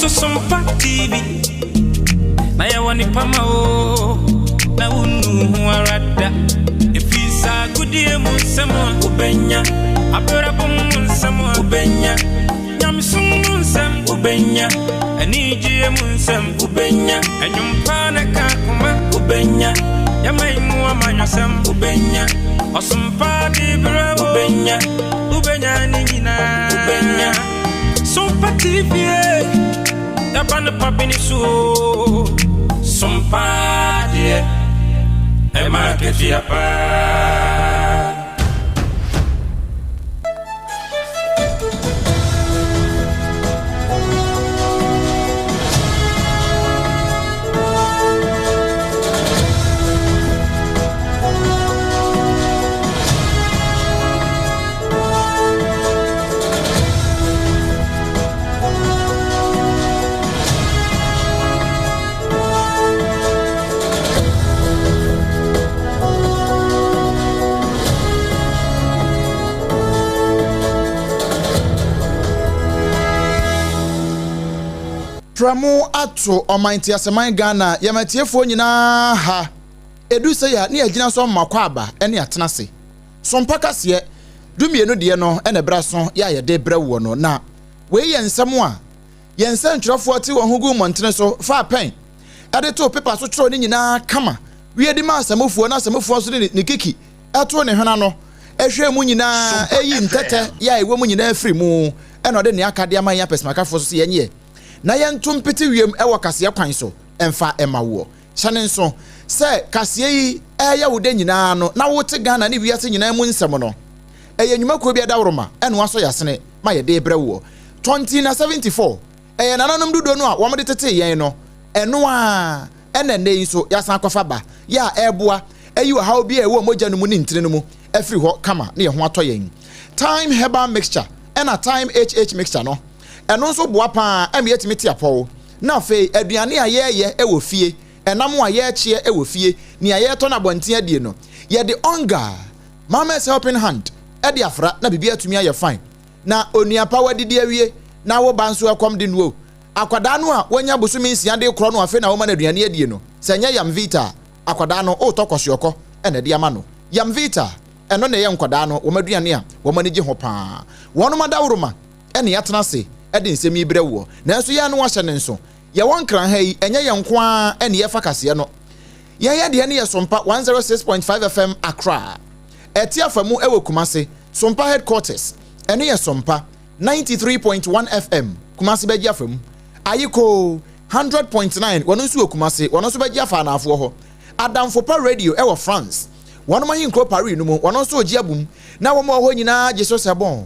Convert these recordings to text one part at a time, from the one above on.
To Sompa TV na yɛwɔ nipa ma o na wonu ho ara da ɛfiri saa agodie mu nsɛm a wobɛnya abrabɔ mu nsɛm a wobɛnya nyamesom mu nsɛm wobɛnya anigyeɛ mu nsɛm wobɛnya ɛnwom pa na ka koma wobɛnya yɛma yi mu amanyɔsɛm wobɛnya ɔsompa de berɛ wobɛnya wobɛnya ne nyinaa wobɛnya Sompa TV yɛba no pa bi ne so o. Sompa deɛ ɛma akatua paa. Prɛmo ato ɔman nteaseman Ghana yɛn atiefoɔ nyinaa ha. Ɛdu sɛ yɛ ne yɛgyina so ama akwaaba ne atena ase. Sompa kaseɛ dumienu deɛ no na ɛbra so yɛ a yɛde brɛ woɔ no. Na wei yɛ nsɛm a yɛn nsɛntwerɛfoɔ te wɔn ho guu mmɔntene so faa pɛn de too pepa so twerɛw ne nyinaa kama wie de maa asamufoɔ na asamufoɔ nso de ne kiki too ne hwene ano hwɛɛ mu nyinaa eyi ntɛtɛ yɛ a ɛwɔ mu nyinaa firi mu ɛna ɔde nea aka de ama yɛn apɛsimakafoɔ so sɛ yɛnyɛ na yɛnto mpete wiem wɔ kaseɛ kwan so mfa mma woɔ. Hyɛ no nso sɛ kaseɛ yi reyɛ wo dɛ nyinaa no na wote Ghana ne wiase nyinaa mu nsɛm no. Ɛyɛ nnwumakuo bi adaworoma ɛna wɔasɔ yɛn asene ma yɛde rebrɛ woɔ. Tɔntin na 74, ɛyɛ nananom dodoɔ no a wɔde tetee yɛn no, ɛno ara ɛna ɛnnɛ yi nso yɛasan akɔfa ba yɛ a ɛreboa ayi ɔhaw biara a ɛwɔ mogya no mu ne ntini no mu afiri hɔ kama na yɛn ho atɔ yɛn. Thyme Herbal Mixture ɛna Thyme HH Mixture no, ɛno nso boa pa ara ma yɛtumi te apɔw. Na afei aduane a yɛreyɛ wɔ fie, ɛnam a yɛrekyeɛ wɔ fie, nea yɛretɔ no abɔnten adie no, yɛde Onga, Mama's Helping Hand, de afra na biribiara atumi ayɛ fine. Na onua pa woadidi awie na wo ba nso ɛkɔm de no o. Akwadaa no a wanya bosome nsia de rekorɔ no afei na woma no aduane adie no, sɛ ɛnyɛ Yamvita a, akwadaa no woretɔ kɔsoɔkɔ na ɛde ama no. Yamvita, ɛno na ɛyɛ nkwadaa no wɔn aduane a wɔn ani gye ho pa ara. Wɔnom adaworoma. na yɛatena ase de nsɛm yi brɛ woɔ. Nanso yɛn ano ahyɛ no nso. Yɛwɔ Nkran ha yi, ɛnyɛ yɛn nko ara na yɛfa kaseɛ no. Yɛn yɛ deɛ no yɛ Sompa 106.5 FM Accra. Ɛte afa mu wɔ Kumasi, Sompa Headquarters. Ɛno yɛ Sompa 93.1 FM, Kumasi bɛgye afa mu. Ayikoo 100.9, wɔn nso wɔ Kumasi, wɔn nso bɛgye afa anaafoɔ hɔ. Adamfo Pa Radio wɔ France, wɔn ahenkuro Paris no mu, wɔn nso regye abom, na wɔn a wɔwɔ hɔ nyinaa gye so sɛ bɔn.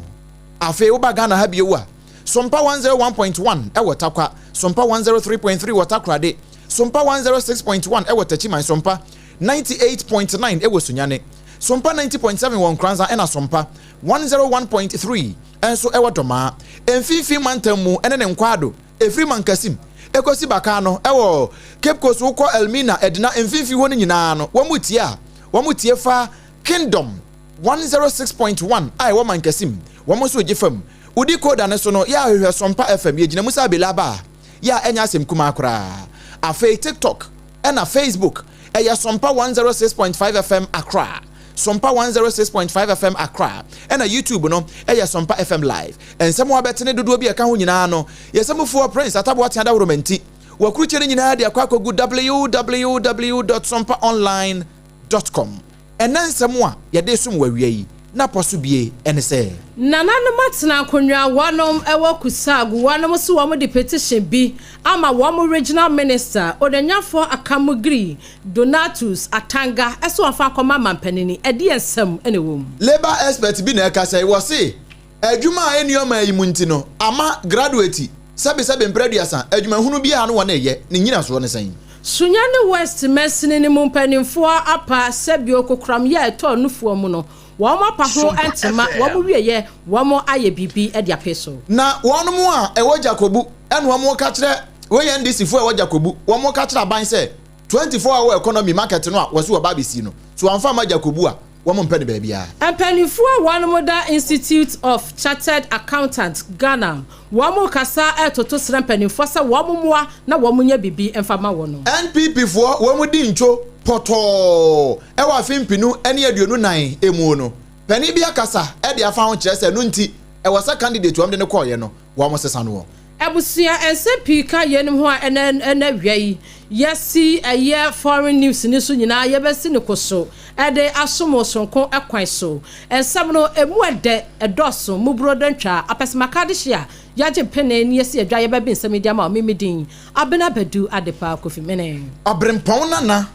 Afei woba Ghana ha bio a, Sompa 101.1 wɔ Tarkwa, Sompa 103.3 wɔ Takoradi, Sompa 106.1 wɔ Techiman, Sompa 98.9 wɔ Sunyani, Sompa 90.7 wɔ Nkoranza ɛna Sompa 101.3 nso wɔ Dɔmaa. Mfinfin mantam mu ne ne nkwaado, ɛfiri Mankasim kɔsi Bakaa no wɔ Cape Coast wokɔ Elmina, Edina, mfinfin hɔ no nyinaa no wɔn tie a wɔn tie fa Kingdom 106.1 a ɛwɔ Mankasim, wɔn nso regye fam. Wodi Koda no so no, yɛ a hwehwɛ Sompa FM, yɛgyina mu sɛ abela aba a, yɛ a ɛnyɛ asɛm kumaa koraa. Afei TikTok ɛna Facebook, ɛyɛ Sompa 106.5 FM Accra, Sompa 106.5 FM Accra, ɛna YouTube no ɛyɛ Sompa FM Live. Nsɛm a wabɛte ne dodoɔ bi a ɛka ho nyinaa no, yɛ sɛmufoɔ Prince Ataboa Teadaworo Manti. Wɔakurukyire ne nyinaa de akɔ akɔgu www dot sompaonline dot com. Ɛnnɛ nsɛm a yɛde resom wo awia yi, n'apɔ so bie ne sɛ. Nananom atena akonnwa wɔnom wɔ Kusagu wɔnom se wɔn de petition bi ama wɔn Regional Minister Onanyafoɔ Akamugiri Donatus Atanga se wɔnfa nkɔma mampanini. Ɛdeɛn nsɛm na ɛwɔ mu? Labour expert bi na ɛkasa yi, wɔse adwuma a ɛnni ɔman yi mu nti no ama graduate sɛbesɛbe mprɛ aduasa adwumahunu biara no wɔn reyɛ, ne nnyinasoɔ ne sɛn? Sunyani West mansini no mu mpanimfoɔ apa sɛbio kokoramyɛ a ɛtɔɔ nufoɔ mu no, wɔn apa ho ntema, wɔn wieɛ wɔn ayɛ biribi de ape so. Na wɔnom a ɛwɔ Jakobu ɛna wɔn ka kyerɛ, wei yɛ NDC foɔ a ɛwɔ Jakobu, wɔn ka kyerɛ aban sɛ 24 hour economy market no a wɔse wɔba abɛsi no, so wɔamfa amma Jakobu a. wɔn mpɛ no baabiara. Mpanimfoɔ a wɔnom da Institute of Chartered Accountants Ghana wɔn rekasa retoto srɛ mpanimfoɔ sɛ wɔn mmoa na wɔn nyɛ biribi mfa ma wɔnom. NPP foɔ wɔn di ntwo pɔtɔɔ wɔ afe mpenu ne 24 mu no, panin bi akasa de afa ho kyerɛ sɛ ɛno nti ɛwɔ sɛ candidate wɔn de no kɔɔeɛ no wɔn sesa noɔ. Abusua, nsɛm pii ka yeinom ho a ɛnɛ ɛnɛ awia yi yɛasi ɛyɛ foreign news no so nyinaa yɛbɛsi no koso de asom wo soronko kwan so. Nsɛm no ɛmu ɛdɛ, ɛdɔɔso, muburo dɔ ntwaa, apɛsɛmaka adehye a yɛagye mpene ne yɛasi adwa yɛbɛbe nsɛm yi de ama wo, me me din Abena Badu Adepa Kofi Mene. Ɔberempɔn Nana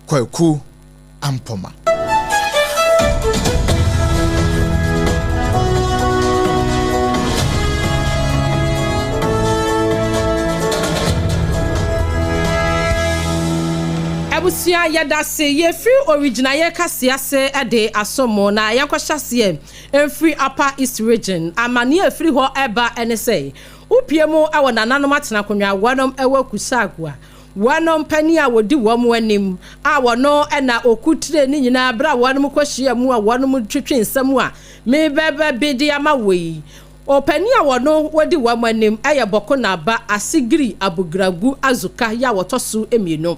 Kwaku Ampoma. Abusua yɛdase yɛfiri origyinaeɛ kaseɛ ase de aso mo na yɛnkɔhyɛ aseɛ mfiri Upper East Region amaneɛ a ɛfiri hɔ ɛba ne sɛ wopie mu wɔ nananom atenakonwa wɔnom wɔ Kusagua Wɔnom panin a wɔdi wɔn anim a wɔno na ɔku tire no nyinaa berɛ a wɔnom kɔhyia mu a wɔnom twetwe nsɛm a merebɛbɛ be de ama wo yi. Ɔpanin a wɔno wɔdi wɔn anim yɛ Bɔko Naba Asigiri Abugragu Azuka yi a wɔtɔ so mmienu.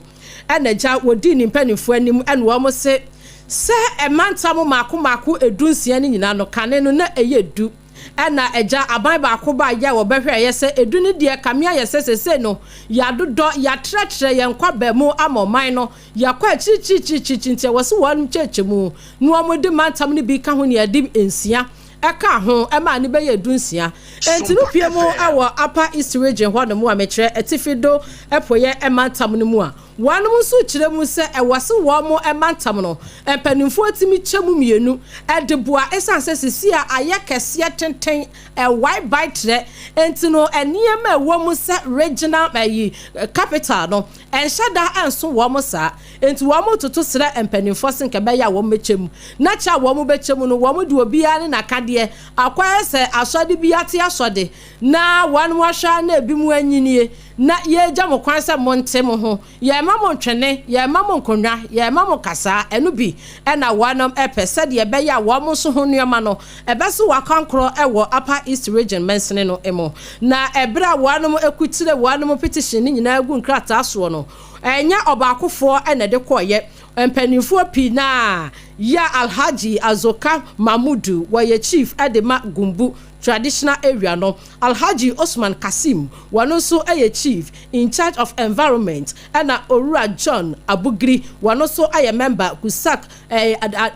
Ɛna agya wɔdii ne mpanimfoɔ anim ɛna wɔn se sɛ mantam mmaako mmaako dunsia no nyinaa no kane no na ɛyɛ du. Ɛna agya aban baako ba yɛ a wɔbɛhwɛeɛ sɛ edu no deɛ kame ayɛ sɛ seesei no yɛadodɔ, yɛatrɛtrɛ yɛn nkwaba mu ama ɔman no, yɛakɔ akyirikyirikyirikyiri nti ɛwɔ sɛ wɔn kyɛkyɛ mu na wɔde mantam no bi ka ho nea ɛde nsia ɛka ho ɛma ne bɛyɛ 16. Enti no pie mu ɛwɔ Upper East Region hɔ nom a mekyerɛ atifi do ɛpoyɛ ɛmantam no mu a wɔnom nso kyerɛ mu sɛ ɛwɔ sɛ wɔn mantam no mpanimfoɔ tumi kyɛ mu mmienu ɛde boa ɛsiane sɛ sisi a ayɛ kɛseɛ tenten ɛwae bae trɛ nti no nneɛma ɛwɔ mu sɛ regional ɛyi capital no ɛnhyɛ da ɛnso wɔn saa nti wɔn toto srɛ mpanimfoɔ se nka bɛyɛ a wɔn bɛkyɛ mu na kyɛ a wɔn bɛkyɛ mu no wɔn de obiara ne n'akadeɛ akɔyɛ sɛ asɔde bi ate asɔde na wɔn ahwɛ na ebi mu anyinie na yɛgya mo kwan sɛ mo nte mo ho yɛma mo ntwene yɛma mo nkonnwa yɛma mo kasa ɛno bi ɛna wɔnom ɛpɛ sɛdeɛ ɛbɛyɛ a wɔn nso ho nneɛma no ɛbɛso wakankorɔ ɛwɔ Upper East Region mansini no mu na ɛberɛ a wɔnom ekutire wɔnom petition ne nyinaa gu nkrataa soɔ no ɛnyɛ ɔbaakofoɔ ɛna ɛde kɔɔyɛ mpanimfoɔ pii naa ya Alhaji Azoka Mahmudu wɔyɛ chief ɛde ma Gumbu traditional area no, Alhaji Osman Kasim wɔn nso yɛ chief in charge of environment ɛna Owura John Abugiri wɔn nso yɛ member Kusak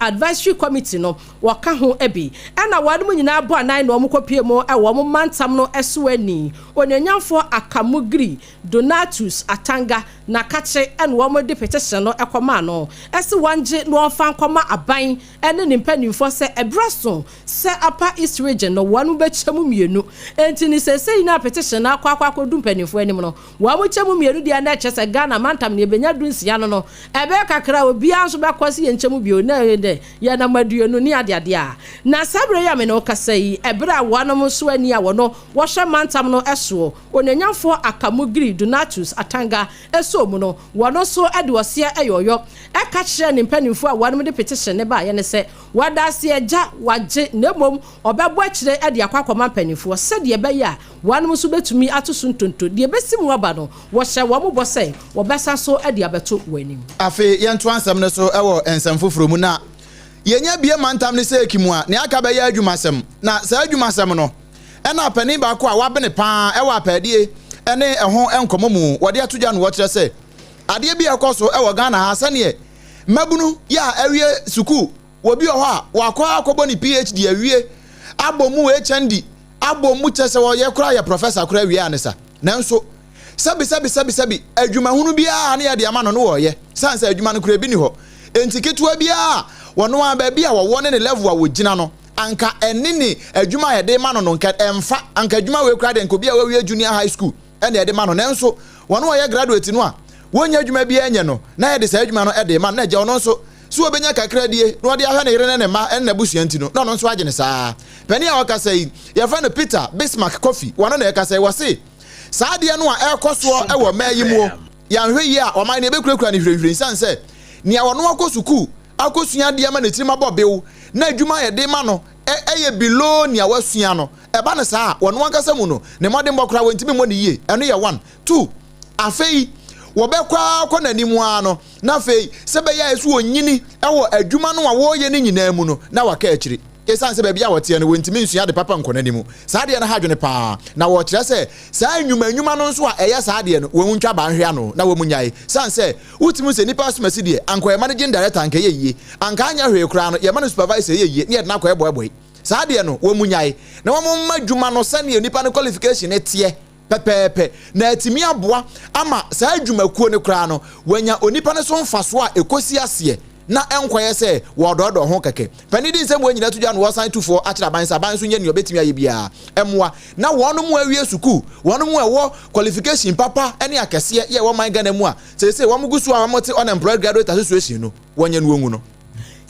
advisory committee no wɔka ho bi ɛna wɔn mu nyinaa bɔ anan na wɔn kɔpie mu ɛwɔ wɔn mantam no ɛso ani onuonyamfoɔ Akamugiri Donatus Atanga na kakye ɛna wɔn de petition no ɛkɔma no ɛsi wɔn gye na wɔn fa nkɔma aban ɛne ne mpanimfoɔ sɛ ɛbrɛ so sɛ Upper East Region no wɔn bɛkyɛ mu mmienu enti ne sɛsɛ yi na petition no akɔ akɔ akɔdu mpanimfoɔ anim no wɔn kyɛ mu mmienu deɛ na ɛkyɛ sɛ Ghana mantam ne ebenya 16 no no ɛbɛyɛ kakra obiara nso bɛkɔ si yɛn nkyɛn mu bio na ɛyɛ dɛ yɛnam 20 ne adeadeɛ a na saa berɛ yi a me ne wo kasa yi ɛberɛ a wɔnom nso ani a wɔno wɔhwɛ mantam no ɛsoɔ onuonyamfoɔ Akamugiri Donatus Atanga ɛso mu no wɔno nso ɛde ɔseɛ ɛyɛ ɔyɔ ɛka kyerɛ ne mpanimfoɔ a wɔnom de petition ne baayɛ ne sɛ wɔda ase agya wagye na mmom ɔbɛbɔ akyire ɛde akɔ akɔma mpanimfoɔ sɛdeɛ ɛbɛyɛ a wɔnom nso bɛtumi ato so ntonto deɛ ɛbɛsi mu aba no wɔhyɛ wɔn bɔ sɛ wɔbɛsa so ɛde abɛto wɔn anim. Afei yɛnto ansɛm no so ɛwɔ nsɛm foforɔ mu na yɛnya bie mantam ne sɛ eki mu a nea aka bɛyɛ adwumasɛm na saa adwumasɛm no ɛna panin baako a wabene paa ɛwɔ apɛɛdie ɛne ɛho nkɔmɔ mu wɔde ato dwa no wɔkyerɛ sɛ adeɛ bi a ɛkɔ so ɛwɔ Ghana ha sɛneɛ mmabunu yɛ a ɛwie sukuu wɔbi wɔ hɔ a wakɔ akɔbɔ ne PhD awie abɔ mu HND abɔ mu kyɛ sɛ wɔyɛ koraa yɛ professor koraa awie a ne sa nanso sɛbi sɛbi sɛbi sɛbi adwumahunu biara ne yɛde ama no no wɔyɛ san sɛ adwuma no koraa bi ni hɔ enti ketewa biara wɔno a baabi a wɔwɔ ne ne level a wɔgyina no anka ɛne ne adwuma a yɛde ma no no nka ɛmfa anka adwuma wei koraa de nka obi a wawie junior high school ɛna yɛde ma no nanso wɔn a wɔyɛ graduate no a wɔnyɛ adwuma biara nyɛ no na yɛde saa adwuma no ɛde ma no na agya ɔno nso so wɔbɛnya kakra die na wɔde ahwɛ ne yere ne ne mma ɛne n'abusua nti no na ɔno nso agye ne saa panin a ɔkasa yi yɛfrɛ no Peter Bismarck Kofi wɔn na ɛkasa yi wɔse saa adeɛ no a ɛrekɔ soɔ ɛwɔ mmaa yi mu yɛanhwɛ yie a ɔman no yɛbɛkurakura ne hwirehwire nsiane sɛ nea wɔno akɔ sukuu. akɔsua adeɛ ama ne tirim abɔ bew na adwuma a yɛde ma no yɛ below nea wasua no. Ɛba no saa a, ɔno ankasa mu no, ne mmɔdenbɔ koraa wɔntumi mmɔ no yie. Ɛno yɛ one. Two, afei wɔbɛkɔ ara kɔ n'anim ara no, na afei sɛ ɛbɛyɛ a ɛsɛ ɔnyini wɔ adwuma no a wɔreyɛ no nyinaa mu no, na waka akyiri. Esiane sɛ baabi a wɔteɛ no wɔntumi nsua ade papa nkɔ n'anim. Saa adeɛ no ha adwene paa, na wɔkyerɛ sɛ saa nnwuma nnwuma no nso a ɛyɛ saa adeɛ no, wɔn ntwa baa nhwe ano na wɔn nnyae. Esiane sɛ wotumi hu sɛ nnipa asomasi deɛ, anka ɔyɛ managing director anka ɛyɛ yie, anka anyɛ hwee koraa no yɛma no supervisor ɛyɛ yie na yɛde no akɔyɛ bɔebɔe. Saa adeɛ no, wɔn nnyae na wɔn mma adwuma no sɛdeɛ nipa no qualification no teɛ pɛpɛɛpɛ na atumi aboa ama saa adwumakuo no koraa no wɔanya onipa no so mfasoɔ a ɛkɔsi aseɛ na ɛnkɔyɛ sɛ wɔredɔɔdɔɔ ho kɛkɛ. Panin de nsɛm wei nyinaa to dwa na wɔsan tu foɔ akyerɛ aban sɛ aban nso nyɛ nea ɔbɛtumi ayɛ biara mmoa na wɔnom a awie sukuu, wɔnom a ɛwɔ qualification papa ne akɛseɛ yɛ ɛwɔ man Ghana mu a seesei wɔn gu so a wɔte Unemployed Graduate Association no wɔnyɛ no wɔngu no.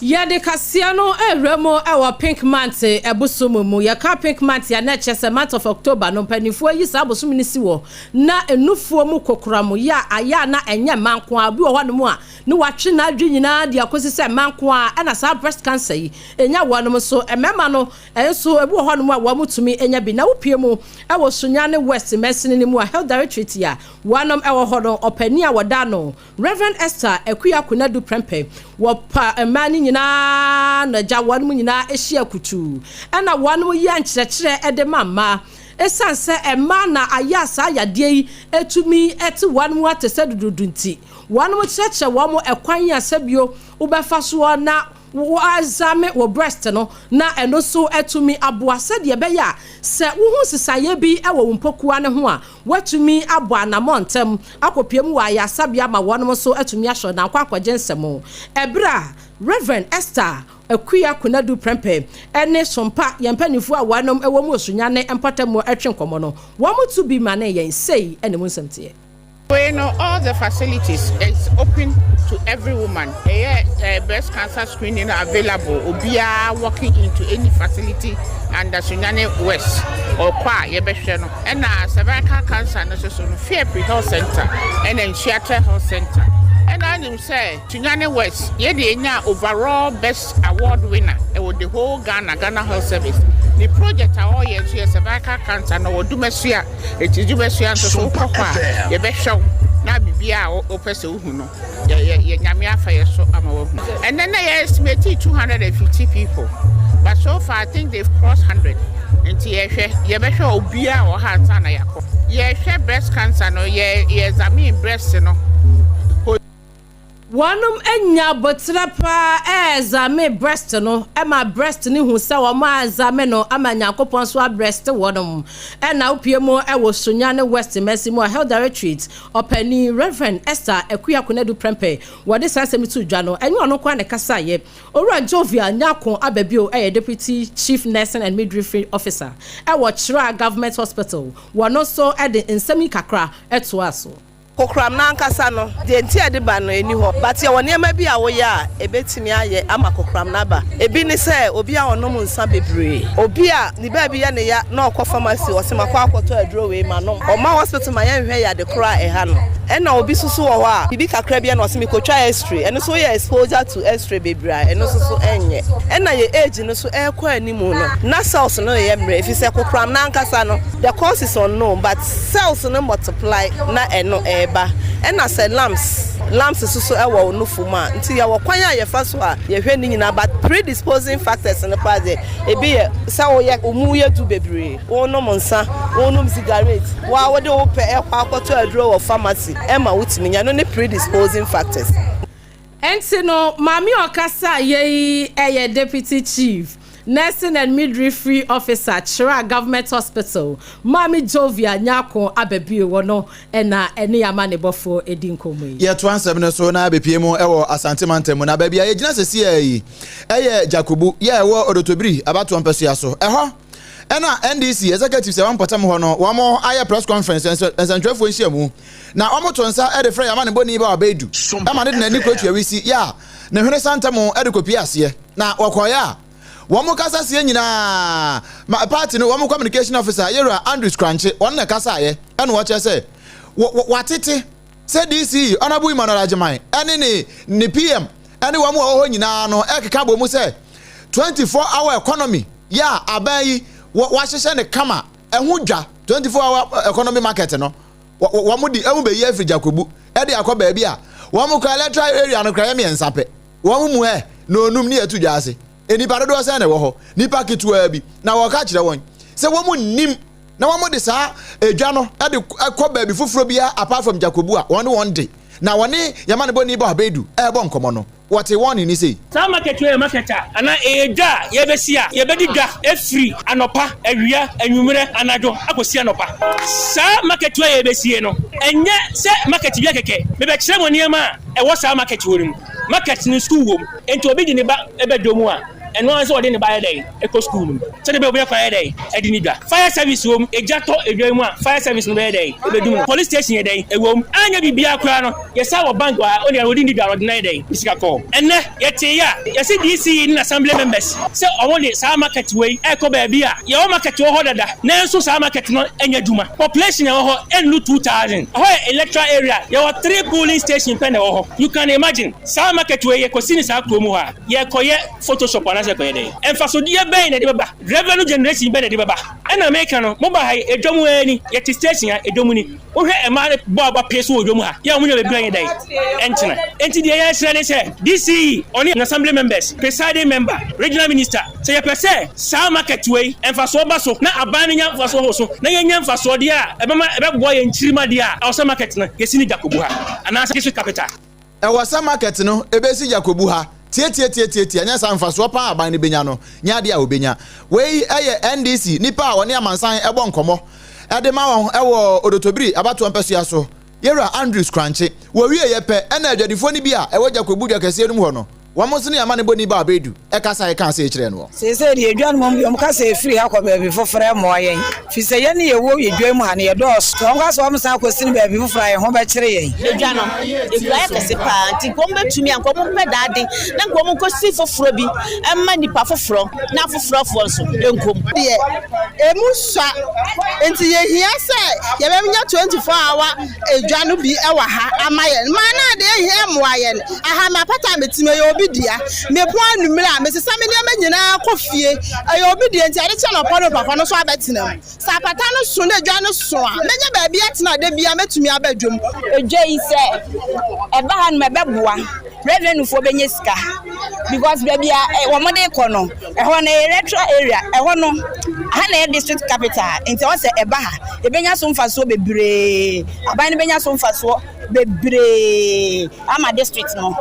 Yɛde kaseɛ no rewura mu wɔ Pink Month bosom mu. Yɛka Pink Month a na ɛkyerɛ sɛ month of October no mpanimfoɔ ayi saa bosome no si hɔ na nufoɔ mu kokoram yɛ a ayɛ a na ɛnyɛ mmaa nko ara. Obi wɔ hɔnom a ne watwe n'adwene nyinaa de akɔsi sɛ mmaa nko ara ɛna saa breast cancer yi ɛnya wɔnom nso. Mmarima no nso ebi wɔ hɔnom a wɔn tumi nya bi. Na wopue mu wɔ Sunyani West mansini no mu a Health Directorate a wɔnom wɔ hɔ no ɔpanin a wɔda ano Rev. Esther Akua Konadu Prempeh, wɔpa mmaa no nyinaa na gya wɔnom nyinaa hyia kutuu ɛna wɔnom yɛ nkyerɛkyerɛ de ma mmaa. Ɛsiane sɛ mmaa na ayɛ a saa yadeɛ yi tumi te wɔnom atɛsɛ duduudu nti, wɔnom kyerɛkyerɛ wɔn ɛkwan a sɛbio wobɛfa soɔ na Woazame wo breast no na ɛno nso atumi aboa sɛdeɛ ɛbɛyɛ a sɛ wohu nsesaeɛ bi wɔ wo mpokua no ho a, woatumi abɔ anammɔn ntɛm akɔpue mu wɔ ayaresabea ma wɔnom nso atumi ahwɛ na akɔ akɔgye nsɛm. Ɛberɛ a Rev. Esther Akua Konadu Prempeh ne Sompa yɛn mpanimfoɔ a wɔnom wɔ mu Osunyane mpɔtam retwe nkɔmmɔ no, wɔn to bi manee yɛn. Sei na emu nsɛm teɛ. Wei no all the facilities is open to every woman ɛyɛ eh, breast cancer screening available obiara walking into any facility under Sunyani West ɔkɔ a yɛbɛhwɛ no ɛna cervical cancer no soso no Fiapre Health Center ɛna Nsuatre Health Center ɛna anim sɛ Sunyani West yɛde enya overall best award winner ɛwɔ the whole Ghana Ghana Health Service ne project a ɔyɛ nso yɛ cervical cancer na wɔ Dumasua. Enti dwumasua nso so wokɔ hɔ a, yɛbɛhwɛ wo na biribiara a wopɛ sɛ wohu no, yɛ Nyame afa yɛ so ama woahu. Ɛnɛ na yɛ estimate 250 people, but so far I think they've crossed 100. Nti yɛhwɛ, yɛbɛhwɛ obiara wɔ ha ansa na yɛakɔ. Yɛhwɛ breast cancer no, yɛ examine breast no. Wɔnom nya aboterɛ paa ɛɛzame breast no ma breast no hu sɛ wɔn aɛzame no ama Nyankopɔn nso abrɛste wɔnom. Ɛna wopue mu wɔ Sunyani West mansin mu a Health Directorate ɔpanin Rev. Esther Akua Konadu Prempeh wɔde saa asɛm yi too dwa no, ɛnyɛ ɔno nko ara na ɛkasaeɛ. Owura Jovial Nyarko Ababio yɛ Deputy Chief Nursing and Midwifery Officer wɔ Kyerɛ Government Hospital, wɔno nso de nsɛm yi kakra toaa so. Kokoram no ankasa no, deɛ nti a ɛde ba no ɛnni hɔ. But yɛwɔ nneɛma bi a woyɛ a ɛbɛtumi ayɛ ama kokoram no aba. Ɛbi ne sɛ obi a ɔnom nsa bebree, obi a ne baabi yɛ ne ya na ɔkɔ pharmacy ɔse makɔ akɔtɔ aduro wei manom, ɔmma hospital ma yɛnhwɛ yade korɔ a ɛha no. Ɛna obi nso so wɔ hɔ a biribi kakra bi a na ɔse mekɔtwa x-ray, ɛno nso woyɛ exposure to x-ray bebree a ɛno nso so ɛnyɛ. Ɛna yɛ age no nso ɛrekɔ anim no na cells no reyɛ mmerɛ ɛfiri sɛ kokoram no ankasa no the cause is unknown but Cells no multiply na ɛno ɛɛba. Ɛna sɛ lumps, lumps nso so ɛwɔ wo nofo mu a, nti yɛwɔ kwan a yɛfa so a yɛhwɛ ne nyinaa but predisposing factors no paa deɛ ebi yɛ sɛ woyɛ wo mu yɛ du bebree, wonom nsa, wonom cigarette, wo a wode wo pɛ ɛkɔ akɔtɔ aduro wɔ pharmacy ɛma wotumi nya, ɛno ne predisposing factors. Ɛnti no maame a ɔkasa yɛ yi yɛ Deputy Chief Nursing and Midwifery Officer Kyerɛ Government Hospital, Maame Jovia Nyarko Ababio wɔ no na ɛne yɛn amanebɔfoɔ di nkɔmmɔ yi. Yɛtoa nsɛm no so na abɛpue mu wɔ Asante mantam mu, na baabi a yɛgyina sesiaa yi yɛ Jakubu yɛ a ɛwɔ Odotobiri abatoɔ mpɛsoa so. Ɛhɔ na NDC executives a ɛwɔ mpɔtam hɔ no wɔn ayɛ press conference, nsɛntwerɛfoɔ nhyiamu, Na wɔto nsa de frɛ yɛn amanebɔni ba Ɔbɛɛdu ma no de n'ani kɔtua wisi yɛ a ne hwene sa ntɛm de kɔpue aseɛ. Na wɔkɔeɛ a, wɔn kasaseɛ nyinaa ma party no wɔn communication officer Yewura Andrews Krankye, ɔno na ɛkasaeɛ ɛna ɔkyerɛ sɛ wɔatete sɛ DC Honourable Emmanuel Agyeman ɛne ne ne PM. ne wɔn a wɔwɔ hɔ nyinaa no ɛkeka bɔ mu sɛ 24 hour economy yɛ a aban yi wahyehyɛ ne kama ɛho dwa, 24 hour economy market no, wɔn de ɛho bɛyi afiri Jakobu ɛde akɔ baabi a wɔn kora electoral area no kora yɛ 3 pɛ. Wɔn mu ɛ na onum ne yɛtu dwa ase. Nipa dodoɔ sɛn na ɛwɔ hɔ? Nipa ketewa bi na wɔka kyerɛ wɔn sɛ wɔn nim na wɔn de saa edwa no de kɔ baabi foforɔ biara apart from Jakobu a wɔn ne wɔn de na wɔne yɛma ne bɔ ni bɔ abedu ɛrebɔ nkɔmɔ no, wɔte wɔn ne ni sei. Saa market wei yɛ market a anaa ɛyɛ dwa a yɛbɛsi a yɛbɛdi dwa ɛfiri anɔpa, awia, anwummerɛ, anadwo akɔsi anɔpa. Saa market wei a yɛbɛsie no, ɛnyɛ sɛ market bi kɛkɛ. Mebɛkyerɛ mo nneɛma a ɛwɔ saa market wɔ no mu. Market no, school wɔ mu, nti obi de ne ba ɛbɛdwa mu a, ɛno ara sɛ ɔde ne ba yɛ dɛn ɛkɔ school no mu sɛdeɛ bɛyɛ obi kwan yɛ dɛn ɛde ne dwa. Fire service wɔ mu, egya tɔ edwa mu a, fire service no bɛyɛ dɛn ɛbɛdum no. Police station yɛ dɛn ɛwɔ mu. Anya biribiara koraa no, yɛsa wɔ bank wɔ ha, ɔde ɔde ne dwa ɔde na yɛ dɛn ne sika kɔɔ. Ɛnɛ yɛte yɛ a yɛsi DCE ne assembly members sɛ ɔmo de saa market wei ɛkɔ baabi a yɛwɔ market wɔ hɔ dada, nanso saa market no ɛnyɛ adwuma. Population ɛwɔ hɔ ɛnnu 2,000. Ɛhɔ yɛ electoral area, yɛwɔ three polling station pɛ na ɛwɔ hɔ. You can imagine, saa market wei yɛkɔsi ne saa kurom hɔ a, yɛkɔyɛ photoshop anaasɛ yɛkɔyɛ dɛn? Mfasodeɛ bɛn na ɛde bɛba? Revenue generation bɛn na ɛde bɛba? Ɛna meka no, moba ha yi, edwam ani yɛte station a edwam ni. Wohwɛ mmaa no bɔ aba pee so wɔ dwam ha yɛ a, wɔn nyɛ baabi a yɛ dɛn ɛntena. Nti deɛ yɛsrɛ ne sɛ DCE, ɔne assembly members, presiding member, regional minister, sɛ yɛpɛ sɛ saa market wei mfasoɔ ba so na aban no nya mfasoɔ wɔ so na yɛnya mfasoɔ deɛ a ɛbɛma ɛbɛboa yɛn kyirima deɛ a, ɛwɔ sɛ market no yɛsi ne Jakobu ha anaasɛ district capital. Ɛwɔ sɛ market no ebesi Jakobu ha. Tietietietie, ɛnyɛ saa, mfasoɔ paa aban no benya no nyɛ adeɛ a obenya. Wei ɛyɛ NDC nipa a wɔne amansan ɛbɔ nkɔmɔ ɛde ma wɔn ɛwɔ Odotobiri abatoɔ mpɛsua so, Yɛwura Andrews Krankye. Wɔwie yɛ pɛ ɛna adwadifoɔ no bi a ɛwɔ Jakobu dwa kɛseɛ no mu hɔ no, wɔn nso ne ama ne bɔ ni ba abedu ɛkasa ɛka ase kyerɛ no. Seesei deɛ, edwa no mom deɛ, ɔmo ka sɛ efiri ha kɔ baabi foforɔ ɛmmoa yɛn, firi sɛ yɛn ne yɛwɔ yɛ dwa mu ha no yɛdɔɔso. Sɛ wɔn ka sɛ wɔn san akɔsi no baabi foforɔ a, yɛn ho bɛkyere yɛn. Edwa no ekura yɛ kɛse paa, nti nka wɔn bɛtumi a, nka wɔn mpɛ daade na nka wɔn nkɔsi foforɔ bi ɛma nipa foforɔ na afoforɔfoɔ nso nkom. Deɛ emu sua nti yɛhia sɛ yɛbɛnya 24 hour edwa no bi ɛwɔ ha ama yɛn mmaa naa deɛ ehia mmoa yɛn aha. Ma pata metumi ɛyɛ obi dea, mepɔn anumere a, mesesa me nneɛma nyinaa kɔ fie. Ɛyɛ obi deɛ, nti ade kyɛ na ɔpɔ no papa no nso abɛtena mu. Sɛ apata no so na edwa no so a, mɛnya baabi atena de bia mɛtumi aba dwom. Edwa yi, sɛ ɛba ha nom, ɛbɛboa revenue foɔ bɛnya sika because baabi a wɔn de kɔ no, ɛhɔ no ɛyɛ electoral area. Ɛhɔ no ha na ɛyɛ district capital, nti ɛwɔ sɛ ɛba ha, yɛbɛnya so mfasoɔ bebree. Aban no bɛnya so mfasoɔ bebree ama district no.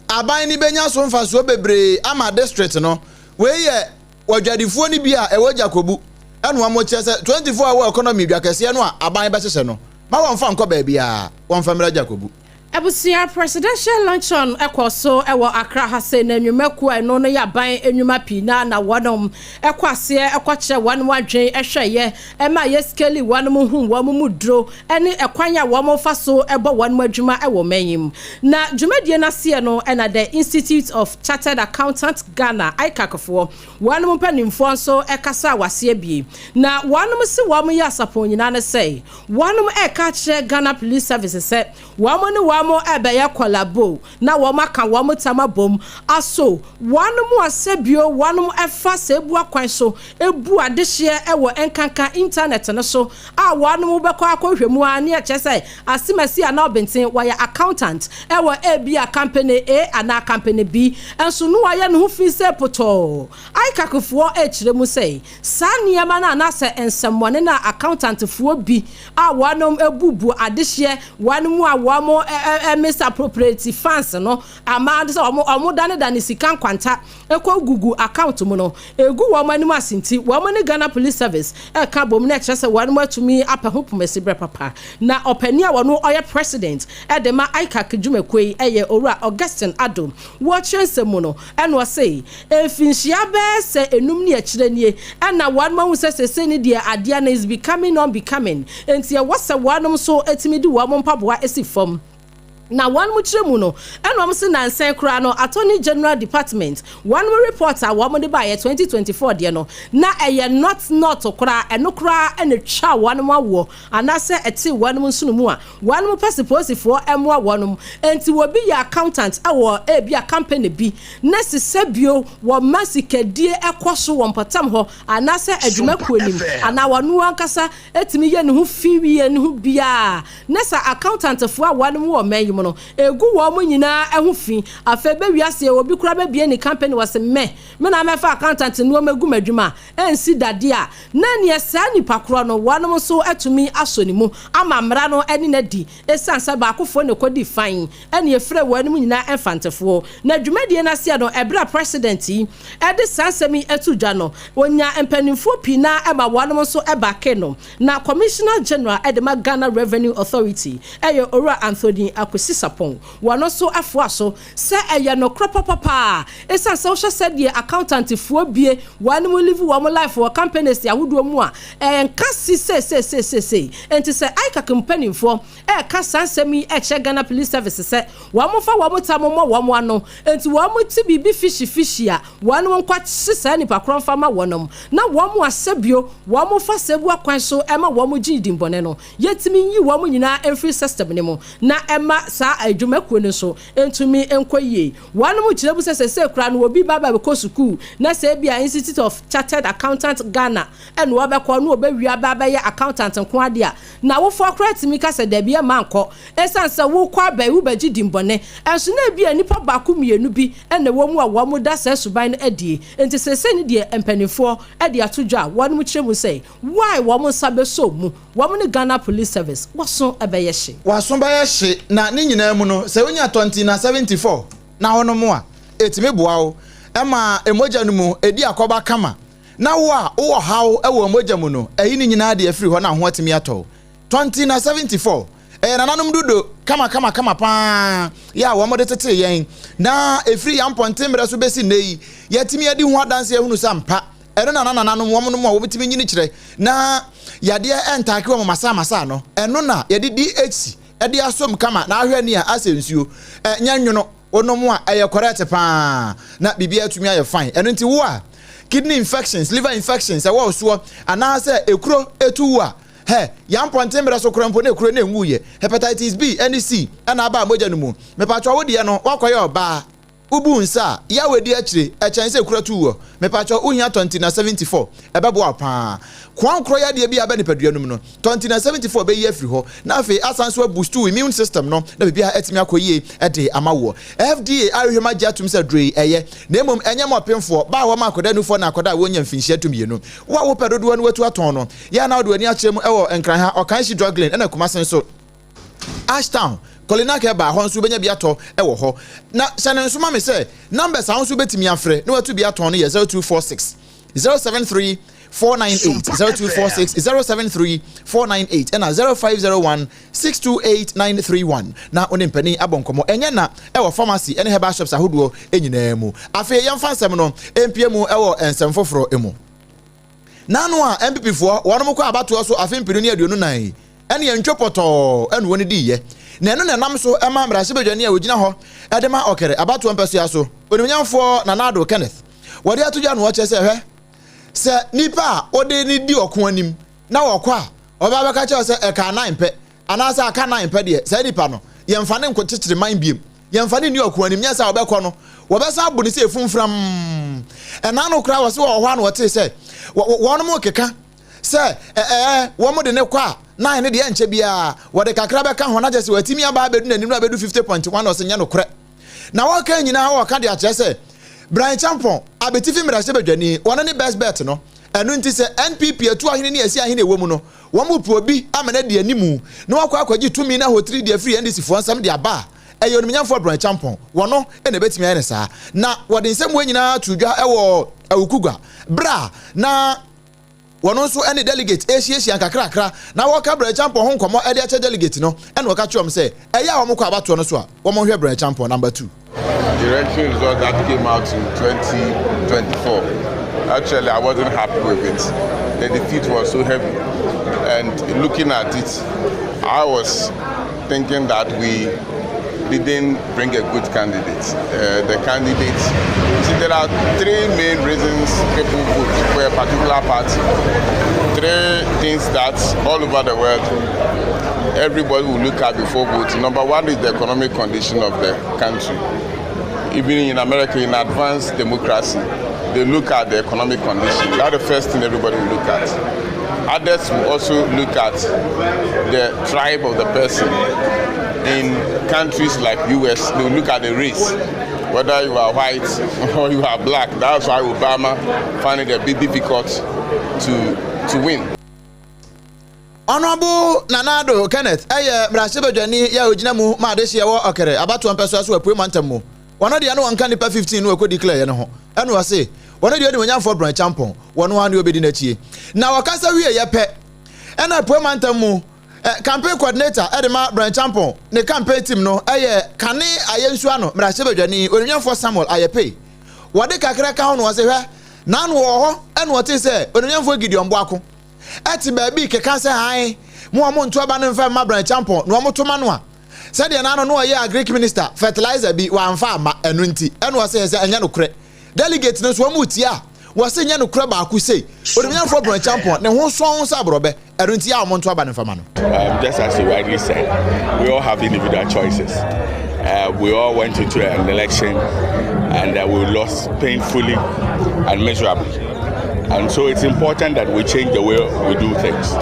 Aban no bɛnya so mfasoɔ bebree ama district no. Wei yɛ wadwadifoɔ no bi a ɛwɔ Jakobu ɛna wɔn kyerɛ sɛ 24 hour economy dwa kɛseɛ no a aban bɛhyehyɛ no ma wɔmfa nkɔ baabiara, wɔmfa mmra Jakobu. Abusua, presidential luncheon ɛkɔ so ɛwɔ Accra ha sɛ na nnwumakuo a ɛno no yɛ aban nnwuma pii na wɔnom ɛkɔ aseɛ ɛkɔkyerɛ wɔn adwen ɛhwɛeɛ ɛma yɛ scale wɔn hu wɔn mu duro ɛne ɛkwan a wɔn fa so ɛbɔ wɔn adwuma ɛwɔ man mu. Na dwumadie n'aseɛ no, ɛna the Institute of Chartered Accountant Ghana, ICAC foɔ, wɔn mpanimfoɔ nso ɛkasa waseɛ bie na wɔn si wɔn yɛ asapɔn nyinaa no sɛ wɔn ɛka kyerɛ Ghana Police Service sɛ wɔn ne wɔn ɛbɛyɛ collabo na wɔn aka wɔn tam abom aso wɔn mu asɛbio wɔn ɛfa sɛ ebu akwan so ebu adehyeɛ ɛwɔ nkanka internet no so a wɔn bɛkɔ akɔhwɛ mu a ne ɛkyɛ sɛ asimasi anaa ɔbɛnten wɔyɛ accountant ɛwɔ ebi a company A anaa company B nso no wɔayɛ ne ho fi sɛ potɔɔ. ICAC foɔ ɛkyerɛ mu sɛ saa nneɛma no anaasɛ nsɛmmɔne no a accountantfoɔ bi a wɔnom ebubu adehyeɛ wɔn mu a wɔn ɛ misappropriate funds no ama sɛ wɔn danedane sika nkwanta ɛkɔ gugu account mu no egu wɔn anim ase, nti wɔn ne Ghana Police Service ɛka bom na ɛkyerɛ sɛ wɔn atumi apɛ ho pomasi brɛ papa. Na ɔpanin a wɔn ɔyɛ president ɛde ma ICAC dwumakuo yi ɛyɛ Owura Augustine Adom. Wɔkyerɛ nsɛm mu no, ɛna ɔse mfinhyia bɛɛ sɛ enum ne akyerɛ nie ɛna wɔn ahu sɛ sese ne deɛ adeɛ no is becoming unbecoming, nti ɛwɔ sɛ wɔn nso etumi de wɔn mpaboa esi fam. Na wɔn kyerɛ mu no, ɛna wɔn se nansa koraa no, Attorney General Department wɔn report a wɔn de baayɛ 2024 deɛ no, na ɛyɛ not not koraa. Ɛno koraa ɛna twa wɔn awoɔ anaasɛ ɛte wɔn nsono mu a wɔn pɛ sɛ polisifoɔ ɛmoa wɔn. Nti wɔbi yɛ accountant ɛwɔ ebi a company bi na sisɛ bio wɔn ma sikadie ɛkɔ so wɔ mpɔtam hɔ anaasɛ adwumakuo nim anaa wɔn ankasa etumi yɛ ne ho fi wie ne ho biara, na sɛ accountantfoɔ a wɔn wɔ ɔman yi mu no egu wɔn nyinaa ho fi. Afei bɛwi aseɛ, obi kura bɛbie ne company wɔ sɛ mɛ mɛ na mɛfa accountant nneɛma gu m'adwuma a ɛnsi dadeɛ a, na neɛ saa nipa korɔ no wɔn nso atumi asɔ ne mu ama mmara no ɛne n'adi, esiane sɛ baakofoɔ na ɛkɔdi fan ɛne efrɛ wɔn mu nyinaa mfantefoɔ. Na dwumadie n'aseɛ no, ɛberɛ a president yi ɛde saa nsɛm yi ato dwa no, onya mpanimfoɔ pii na ɛma wɔn nso ɛbaake no. Na Commissioner General ɛde ma Ghana Revenue Authority, ɛyɛ Owura Anthony Akwasi Sarpong, wɔn nso afoa so sɛ ɛyɛ nokorɛ papapaa, esiane sɛ wohyɛ sɛdeɛ accountantfoɔ bie wɔn mu live wɔn life wɔ companies ahodoɔ mu a ɛnka si seeseeseesei. Nti sɛ ICAC mpanimfoɔ ɛɛka saa nsɛm yi ɛkyerɛ Ghana Police Service sɛ wɔn fa wɔn tam mmɔ wɔn ano, nti wɔn ti biribi fishy a, wɔn nkɔ kye saa nipa korɔ mfa ma wɔn, na wɔn asɛ bio wɔn fa sɛbu akwan so ɛma wɔn gye dimbɔne no, yɛtumi yi wɔn nyinaa mfiri system ne mu na ɛma saa adwumakuo no nso ntumi nkɔ yie. Wɔn mu kyerɛ mu sɛ sɛsɛ kura no, obi ba ba bɛkɔ sukuu na sɛ ebi a Institute of Chartered Accountant Ghana ɛna wɔbɛkɔ na wɔbɛwia ba bɛyɛ accountant nko adeɛ a, na awofoɔ koraa tumi ka sɛ dabi, ɛma nkɔ, ɛsiane sɛ wokɔ aba yi wobɛgye dimbɔne. Ɛnso na ebi a nipa baako mmienu bi ɛna ɛwɔ mu a wɔn da saa suban no adie. Nti sɛsɛ ne deɛ mpanimfoɔ ɛde ato dwa a wɔn mu kyerɛ mu sɛ why wɔn nsa bɛsɔ mu, wɔn ne Ghana Police Service wɔso ɛbɛyɛ hye. Waso bɛyɛ hye. Na ne nyinaa mu no, sɛ wonya tɔnti na 74 na wonom a, ɛtumi boa wo ɛma mogya no mu ɛdi akɔba kama, na wo a wowɔ haw wɔ mogya mu no, ɛyi ne nyinaa de afiri hɔ na ho atumi atɔ. Tɔnti na 74 ɛyɛ nananom dodo kama kama kama paa yɛ a wɔn de tete yɛn, na ɛfiri yɛn mpɔnten mmerɛ so bɛsi nnɛ yi, yɛatumi adi ho adanse ahunu sɛ ampa ɛno na nananom wɔn nom a wɔbɛtumi nyini kyerɛ na yadeɛ ɛntaake wɔn masaa no. Ɛno na yɛde DHC ɛde asom kama na ahwɛ ni a asɛ nsuo ɛnyɛ nwono. Wonom a, ɛyɛ correct paa na biribiara atumi ayɛ fine. Ɛno nti wo a kidney infections, liver infections ɛwɔ soɔ, anaasɛ ekuro etu wo a, hɛ yan mpɔnten mmerɛ so kora mpo na ekuro na enwu yɛ, hepatitis B ɛne C ɛna aba mogya no mu, mepatwa wo deɛ no wakɔyɛ ɔbaa, wobu nsa a yaw edi akyire ɛkyɛn sɛ ekura tu wɔ, mepatwa wohia tɔnti na 74. Ɛbɛboa wo paa. Koa nkorɔ yadeɛ bi a aba nipadua no mu no, tɔnti na 74 bɛyi afiri hɔ, na afei asan so aboost wo immune system no na biribiara atumi akɔ yie de ama woɔ. FDA ahwehwɛ mu agye atom sɛ aduro yi ɛyɛ, na mmom ɛnyɛ ma ɔpemfoɔ, baa a wɔma akwadaa nufoɔ na akwadaa a wɔnnya mfinhyia 12. Wo a wopɛ dodoɔ no watu atɔn no, yɛ a na wode w'ani akyerɛ mu wɔ Nkran ha, Ɔkanhyi Drug Lane ɛna Kumase nso, Ashtown, Kolinak Herbal hɔ nso wobɛnya bi atɔ wɔ hɔ. Na hyɛ no nso ma me sɛ numbers a wo nso wobɛtumi afrɛ na watu bi atɔn no yɛ 0246 073 498, 0246 073 498 ɛna 0501 628 931, na wo ne mpanin abɔ nkɔmmɔ. Ɛnyɛ na ɛwɔ pharmacy ne herbal shops ahodoɔ nyinaa mu. Afei yɛmfa nsɛm no mpie mu ɛwɔ nsɛm foforɔ mu. N'ano a NPP foɔ wɔn kɔ abatoɔ so afe 2024 yi, ɛne yɛntwe pɔtɔɔ ɛna wɔn diiɛ, na ɛno na ɛnam so ɛma mmarahyɛbadwani a wɔgyina hɔ ɛde ma Ɔkɛrɛ abatoɔ mpɛsoa so, onimnyamfoɔ Nana Addo Kenneth, wɔde ato dwa no, wɔkyerɛ sɛ hwɛ sɛ nipa a wɔde ne di ɔko anim na wɔkɔ a ɔbaa bɛka kyerɛ sɛ ɛka nan pɛ anaasɛ aka nan pɛ deɛ, saa nipa no yɛmfa ne nko kyekyere man biem, yɛmfa ne nni ɔko anim, nyɛ sɛ wɔbɛkɔ no wɔbɛsan abo ne sɛ efumfram. Ɛna no koraa wɔsɛ wɔ hɔ a na wɔte sɛ wɔn mo keka sɛ ɛɛ wɔn de ne kɔ a nan ne deɛ nkyɛ biara wɔde kakra bɛka ho na kyerɛ sɛ wɔatumi aba abɛdu n'anim na abɛdu 50.1. Ɔsɛ nyɛ nokorɛ, na wɔka nyinaa wɔka de akyerɛ sɛ Bryan Acheampong Abetifi mmarahyɛbadwani wɔn ne best bet no. Ɛno nti sɛ NPP atu ahene ne asi ahene ɛwɔ mu no, wɔn mu po obi ama no adi animu na wakɔ akɔgye tumi no ahotiri de afiri NDC foɔ nsɛm de aba a, ɛyɛ onimnyamfoɔ Bryan Acheampong wɔno na ɛbɛtumi ayɛ no saa. Na wɔde nsɛm wɔ nyinaa to dwa ɛwɔ Awukugua berɛ a na wɔn nso ne delegate ehyiahyia nkakrakra na wɔka Bryan Acheampong ho nkɔmmɔ de akyɛ delegate no, ɛna wɔka kyerɛ wɔn sɛ ɛyɛ a wɔn kɔ abatoɔ no so a, wɔn nhwɛ Bryan Acheampong number 2. The election result that came out in 2024, actually I wasn't happy with it. The defeat was so heavy, and looking at it, I was thinking that we didn't bring a good candidate. The candidates, see, there are three main reasons people vote for a particular party. Three things that all over the world everybody will look at before voting. Number one is the economic condition of the country. Even in America, in advanced democracy, they look at the economic condition. That's the first thing everybody will look at. Others will also look at the tribe of the person. In countries like US, they will look at the race, whether you are white or you are black. That's why Obama found it a bit difficult to, to win. Honourable Nana Addo Kenneth yɛ mmarahyɛbadwani yɛ a ogyina mu ma adehyeɛ wɔ Ɔkɛrɛ abatoɔ mpɛsoa so wɔ Apuei Mantam mu. Ɔno deɛ no ɔnka nnipa 15 no ɛkɔ declare yɛ no ho. Ɛna ɔse ɔno deɛ onimuonyamfoɔ Bryan Acheampong wɔno ara ne ɔbɛdi n'akyie. Na ɔkasa wieɛ pɛ ɛna Apuei Mantam mu campaign coordinator de ma Bryan Acheampong ne campaign team no yɛ Kane Ayensuano mmarahyɛbadwani onimuonyamfoɔ Samuel Ayepei. Wɔde kakra ka ho na ɔse hwɛ n'ano wɔ hɔ ɛna ɔtee sɛ onimuonyamfoɔ Gideon Boako te baabi rekeka sɛ, Ae, mo a monto aba no mfa mma Bryan Acheampong na wɔto ma no a, sɛdeɛ n'ano no ɔyɛ Agric Minister, fertilizer bi wamfa amma, ɛno nti, ɛna ɔse sɛ ɛnyɛ nokorɛ. Delegate no nso wɔn retie a, wɔse nyɛ nokorɛ baako sei, Onimnyamfoɔ Bryan Acheampong ne ho sɔn sɛ aborɔbɛ, ɛno nti a wɔnto aba no mfa ma no. Just as you rightly said, we all have individual choices. We all went into an election and we lost painfully and miserably. And so it's important that we change the way we do things.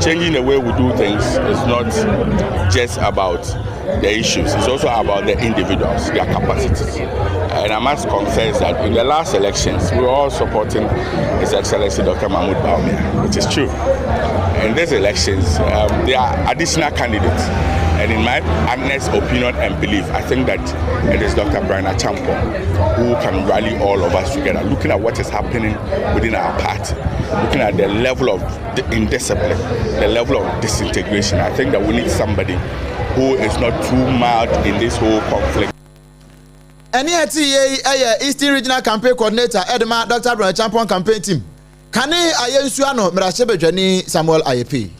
Changing the way we do things is not just about the issues, it's also about the individuals, their capacities. And I must confess that in the last elections, we were all supporting His Excellency Dr. Mahmoud Bawumia, which is true. In these elections, there are additional candidates. And in my honest opinion and belief, I think that it is Dr. Bryan Acheampong who can rally all of us together, looking at what is happening within our party, looking at the level of indiscipline, the level of disintegration. I think that we need somebody who is not too mild in this whole conflict. Ɛne ɛte yie yi yɛ Eastern Regional Campaign Coordinator de ma Dr. Bryan Acheampong Campaign Team, Kane Ayensuano Mmarahyɛbadwani Samuel Ayepei.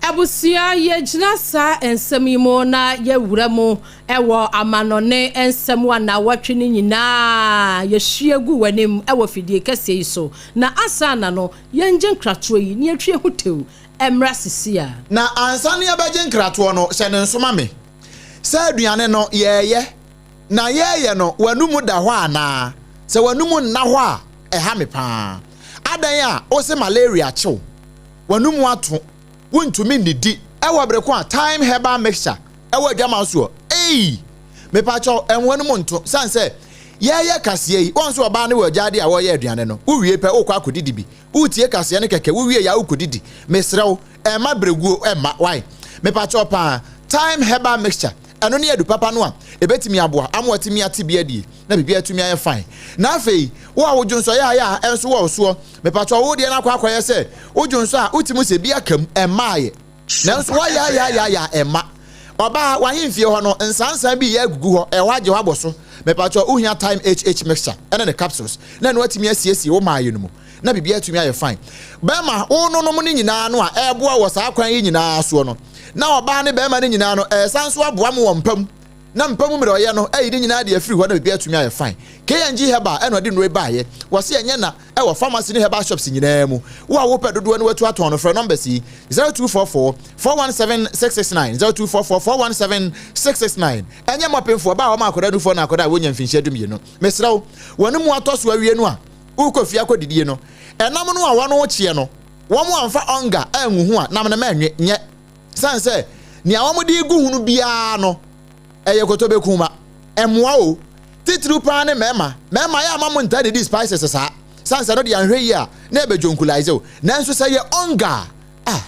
Abusua, yɛgyina saa nsɛm yi mu na yɛwura mu wɔ amanɔne nsɛm a nnawɔtwe no nyinaa yɛhwie gu w'anim wɔ fidie kɛseɛ yi so. Na ansa na no, yɛngye nkratoɔ yi na yɛntwe yɛn ho tew mmra sisi a. Na ansa na yɛbɛgye nkratoɔ no, hyɛ no nso ma me sɛ aduane no yɛɛyɛ, na yɛɛyɛ no w'anomu da hɔ anaa? Sɛ w'anomu nna hɔ a, ɛha me paa. Adɛn a wose malaria kye wo? W'anomu ato, wontumi nnidi wɔ bere ko a Thyme Herbal Mixture wɔ adwaman soɔ. Ei! Mepakyɛw, ɛnwo w'anomu nto, sane sɛ yɛreyɛ kaseɛ yi, wɔn nso ɔbaa no wɔ gyaade a wɔreyɛ aduane no, wowie pɛ wokɔ akɔdidi bi. Woretie kaseɛ no kɛkɛ, wowie yɛ a wokɔdidi. Mesrɛ wo, ɛmma berɛguo mma, wai? Mepakyɛw paa, Thyme Herbal Mixture, ɛno ne adu papa no a ɛbɛtumi aboa ama watumi ate bi adie na biribiara atumi ayɛ fine. Na afei, wo a wo dwonsɔ yɛ a yɛ a nso wɔ wo soɔ, mepakyɛw wo deɛ no akɔ akɔyɛ sɛ wo dwonsɔ a wotumi sɛ bi aka mu, ɛmmaeɛ. Nanso woayaayaayaayaa a ɛmma. Ɔbaa, w'ahemfie hɔ no, nsansan bi reyɛ agugu hɔ, ɛhɔ agye hɔ abɔ so. Mepakyɛw, wohia Thyme HH mixture ɛne ne capsules na ɛno atumi asiesie wo maayɛ no mu na biribiara atumi ayɛ fine. Bɛrima, wononom ne nyinaa no a ɛreboa wɔ saa kwan yi nyinaa soɔ no, na ɔbaa ne bɛrima no nyinaa no ɛresan nso aboa mo wɔ mpa mu na mpa mu mmerɛwyɛ no ayi ne nyinaa de afiri hɔ na biribiara atumi ayɛ fine. KNG Herbal ɛna ɔde nnuro yi baeɛ. Wɔse ɛnyɛ na ɛwɔ pharmacy ne herbal shops nyinaa mu. Wo a wopɛ dodoɔ na watu atɔn no frɛ numbers yi, 0244 417 669, 0244 417 669. Ɛnyɛ mmɔpemfoɔ, baa a wɔma akwadaa nufoɔ na akwadaa a wɔnya mfinhyia dumienu. Mesrɛ wo, wɔn mu atɔ so awie no a worekɔ fie akɔdidie no, ɛnam no a wɔn rekyeɛ no, wɔn amfa ɔnga angu ho a, nam no mɛnwe, nyɛ. Sane sɛ nea wɔde regu ho no biara no, ɛyɛ kotobekuma. Ɛmmoa o. Titiriw paa ne mmarima. Mmarima, yɛ a ma montaa nnidi spices saa. Sane sɛ ɛno deɛ anhwɛ yie a, na ɛbɛdwonkulaize wo. Nanso sɛ ɛyɛ ɔnga a, ah,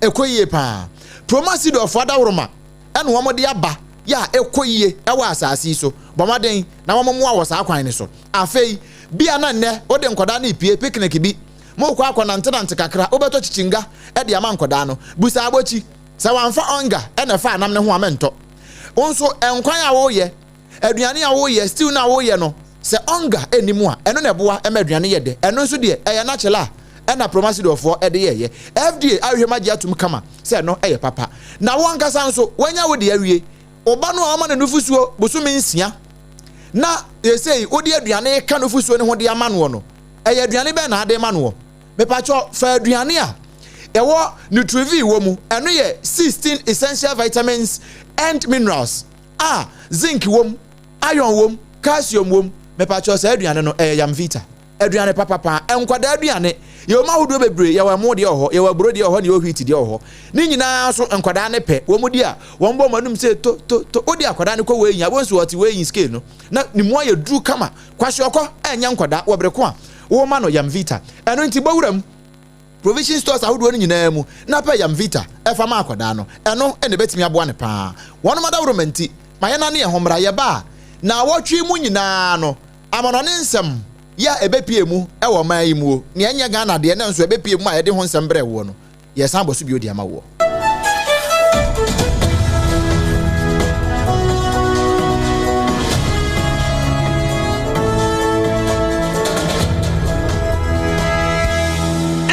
ɛkɔ yie paa. Promasidɔfoɔ adaworoma na wɔde aba yɛ a ɛkɔ yie wɔ asase yi so. Bɔ mmɔden na wɔmmoa wɔ saa kwan no so. Afei, bia na nnɛ wode nkwadaa no repue picnic bi. Morekɔ akɔnantenante kakra, wobɛtɔ kyikyinga de ama nkwadaa no. Busa abɔkyi. Sɛ wamfa ɔnga na ɛfaa nam no ho a, mɛntɔ. Wo nso, nkwan a woreyɛ, aduane a woreyɛ, stew no a woreyɛ no, sɛ ɔnga nni mu a, ɛno na ɛboa ma aduane yɛ dɛ. Ɛno nso deɛ, ɛyɛ natural a ɛna Promasidorfoɔ de yɛeɛ. FDA ahwehwɛ mu agye atom kama sɛ ɛno yɛ papa. Na wo ankasa nso, woanya wo deɛ awie. Wo ba no a wama no nufosuo bosome nsia na seesei wode aduane reka nufosuo no ho de ama noɔ no, ɛyɛ aduane bɛn na ade ma noɔ? Mepakyɛ fa aduane a ɛwɔ Nutrivie wɔ mu, ɛno yɛ 16 essential vitamins and minerals a zinc wɔ mu, iron wɔ mu, calcium wɔ mu. Mepakyɛ saa aduane no ɛyɛ Yamvita. Aduane papa paa. Nkwadaa aduane. Yɛwɔ mu ahodoɔ bebree. Yɛwɔ ɛmo deɛ wɔ hɔ, yɛwɔ aburo deɛ wɔ hɔ, na yɛwɔ wheat deɛ wɔ hɔ. Ne nyinaa nso nkwadaa no pɛ. Wɔn di a, wɔn bɔ wɔn anum sɛ to to to. Wode akwadaa no kɔ weighing a, wobɛhu sɛ ɔte weighing scale no na ne mu ayɛ duru kama. Kwashiorkɔ ɛnyɛ nkwadaa wɔ bere ko a woma no Yamvita. Ɛno nti bɔ wuram provision stores ahodoɔ no nyinaa mu na pɛ Yamvita fa ma akwadaa no. Ɛno na ɛbɛtumi aboa no paa. Wɔnom adaworoma nti, ma yɛnane yɛn ho mmra. Yɛba a, naawɔtwe mu nyinaa no, Amanɔne nsɛm yɛ a ɛbɛpue mu wɔ ɔman yi muo, nea ɛnyɛ Ghana deɛ na nso ɛbɛpue mu a yɛde ho nsɛm brɛ woɔ no, yɛresan abɔ so bio de ama woɔ.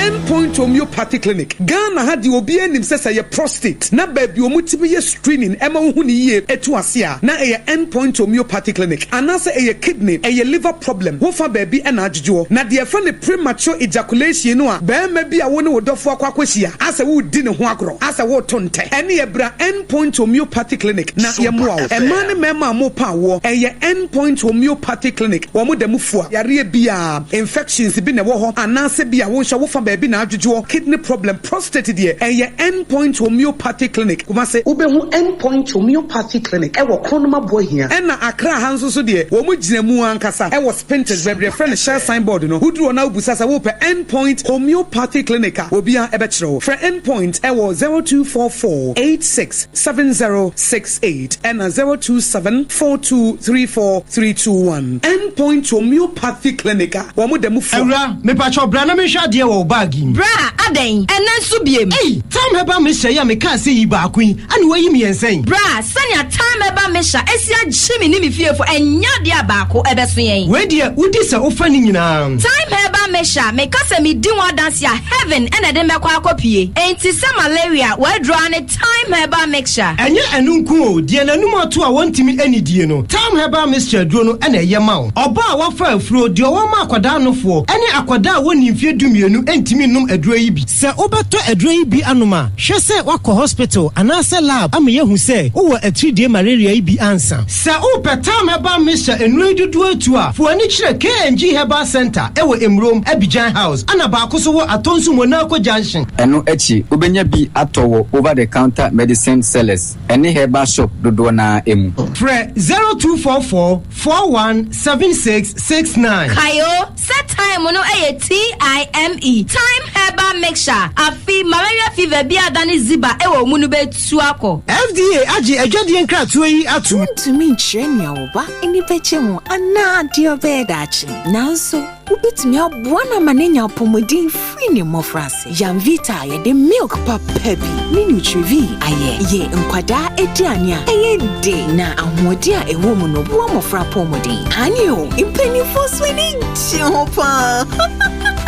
End Point Homeopathy Clinic, Ghana ha deɛ obiara nim sɛ sɛ ɛyɛ prostate na baabi a wɔtumi yɛ screening ɛma wohu no yie ɛtu ase a na ɛyɛ End Point Homeopathy Clinic anaasɛ ɛyɛ kidney, ɛyɛ liver problem, wofa baabi ɛna adwodwoɔ. Na deɛ yɛfrɛ no premature ejaculation no a barima bi a wo ne wo dɔfoɔ akɔ akɔhyia asɛ woredi ne ho agorɔ, asɛ woreto ntɛ, ɛneɛ bra End Point Homeopathy Clinic na yɛmmoa wo. Mmaa ne mmarima a morepa awoɔ, ɛyɛ End Point Homeopathy Clinic, wɔn da mu fua yareɛ biara, infections bi na ɛwɔ hɔ anaasɛ bi a wo nso wofa baabi na adwodwoɔ, kidney problem, prostate deɛ, ɛyɛ End Point Homeopathy Clinic, Kumasi. Wobɛhu End Point Homeopathy Clinic wɔ Kronum Aboahia. Ɛna Accra ha nso so deɛ, wɔn gyina mu ankasa wɔ Spintex, baabi a yɛfrɛ no Shell sign board no. Woduru hɔ na wobisa sɛ wopɛ End Point Homeopathy Clinic a, obiara bɛkyerɛ wo. Frɛ End Point wɔ 0244 86 70 68 ɛna 027 4234 321. End Point Homeopathy Clinic a wɔn da mu fua. Awura, mepakyɛw bra na menhwɛ adeɛ wɔ wo bag yi mu. Bra, adɛn? Ɛnnɛ nso biem? Ei! Tam Herbal Mixture yi a mekaa sɛ yi baako yi, ɛna woayi mmiɛnsa yi? Bra, sɛnea Tam Herbal Mixture asi agye me ne me fiefo, ɛnyɛ adeɛ a baako ɛbɛso yɛn. Wei deɛ, wodi sɛ wofa ne nyinaa. Thyme Herbal Mixture, meka sɛ medi ho adanse a, heaven na ɛde me bɛkɔ akɔpue. Enti sɛ malaria, w'aduro ara ne Thyme Herbal Mixture. Ɛnyɛ ɛno nko o, deɛ n'anum ato a wɔntumi nnidie no, Thyme Herbal Mixture aduro no na ɛyɛ ma wo. Ɔbaa a wafa afuro, deɛ ɔwɔ ma akwadaa nofoɔ, ne akwadaa a wɔnnii mfeɛ dumienu ntumi nnom aduro yi bi. Sɛ wobɛtɔ aduro yi bi anom a, hwɛ sɛ woakɔ hospital anaasɛ lab ama yɛahu sɛ wowɔ atiridie malaria yi bi ansa. Sɛ wopɛ Thyme Herbal Mixture nnuro yi dodoɔ atu a, fa w'ani kyerɛ KNG Herbal Centre wɔ Emurom, Abidjan House, ɛna baako nso wɔ Atonsu Monaco Junction. Ɛno akyi, wobɛnya bi atɔ wɔ over the counter medicine sellers ne herbal shop dodoɔ no ara mu. Frɛ 0244 41 76 69. Kae o, sɛ thyme no yɛ TIME, Thyme Herbal Mixture, afe malaria fever bi a adane ziba wɔ wo mu no bɛtu akɔ. FDA agye adwadie nkratoɔ yi atom. Wuntumi nkyerɛ nea wo ba ani begye ho anaa deɛ ɔbɛyɛ daakye, nanso wubetumi aboa no ama no anya apɔwmuden firi ne mmofraase. Yamvita a yɛde milk papa bi ne Nutrivie ayɛ yɛ nkwadaa aduane a ɛyɛ de na ahoɔden a ɛwɔ mu no boa mmofra apɔwmuden. Aane o, mpanimfoɔ nso ani gye ho paa.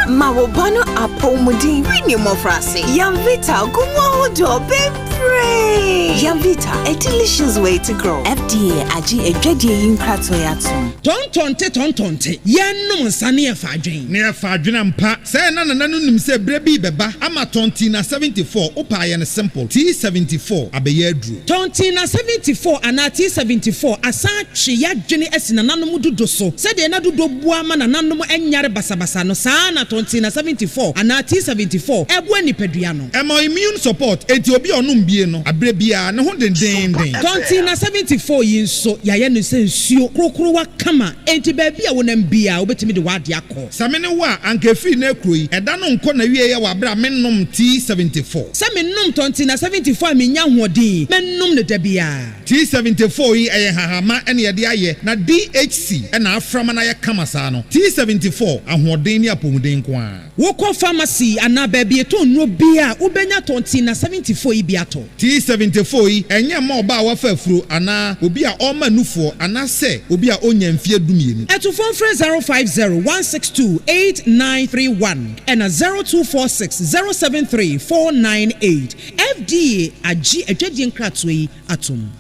Ma wo ba no apɔwmuden firi ne mmofraase. Yamvita gu mu ahodoɔ bebree. Yamvita, a delicious way to grow. FDA agye adwadie yi nkratoɔ yi atom. Tɔntɔnte tɔntɔnte, yɛnnom nsa ne yɛfa adwen. Ne yɛfa adwen ampa. Sɛɛ na nana no nim sɛ berɛ bi rebɛba ama Tɔntina 74, wopɛ a yɛ no simple, T74 abɛyɛ aduro. Tɔntina 74 anaa T74 asan atwe y'adwene asi nananom dodo so. Sɛdeɛ na dodo boa ma nananom nyare basabasa no, saa ara na Tɔntina 74 anaa T74 boa nipadua no. Ɛma immune support, enti obi a ɔnom bie no, aberɛ biara, ne ho dendeenden. Tɔntina 74 yi nso, yɛayɛ no sɛ nsuo korokorowa kama, enti baabi a wonam biara, wobɛtumi de w'adeɛ akɔ. Sɛ me ne wo a, anka ɛfiri nnɛ rekuro yi, ɛda no nkɔ n'awieɛ wɔ aberɛ a mennom T74. Sɛ menom Tɔntina 74 a mennya ahoɔden, mɛnom no da biara. T74 yi, ɛyɛ nhahamma na yɛde ayɛ, na DHC na afra ma no ayɛ kama saa no. T74, ahoɔden ne apɔmuden nko ara. Wokɔ pharmacy anaa baabi yɛtɔn nnuro biara a, wobɛnya Tɔntina 74 yi bi atɔ. T74 yi, ɛnyɛ mma ɔbaa a wafa afuro anaa obi a ɔrema nufoɔ anaasɛ obi a ɔnnya mfeɛ dumienu. Atufoɔ mfrɛ 050 162 8931 ɛna 0246 073 498. FDA agye adwadie nkratoɔ yi atom.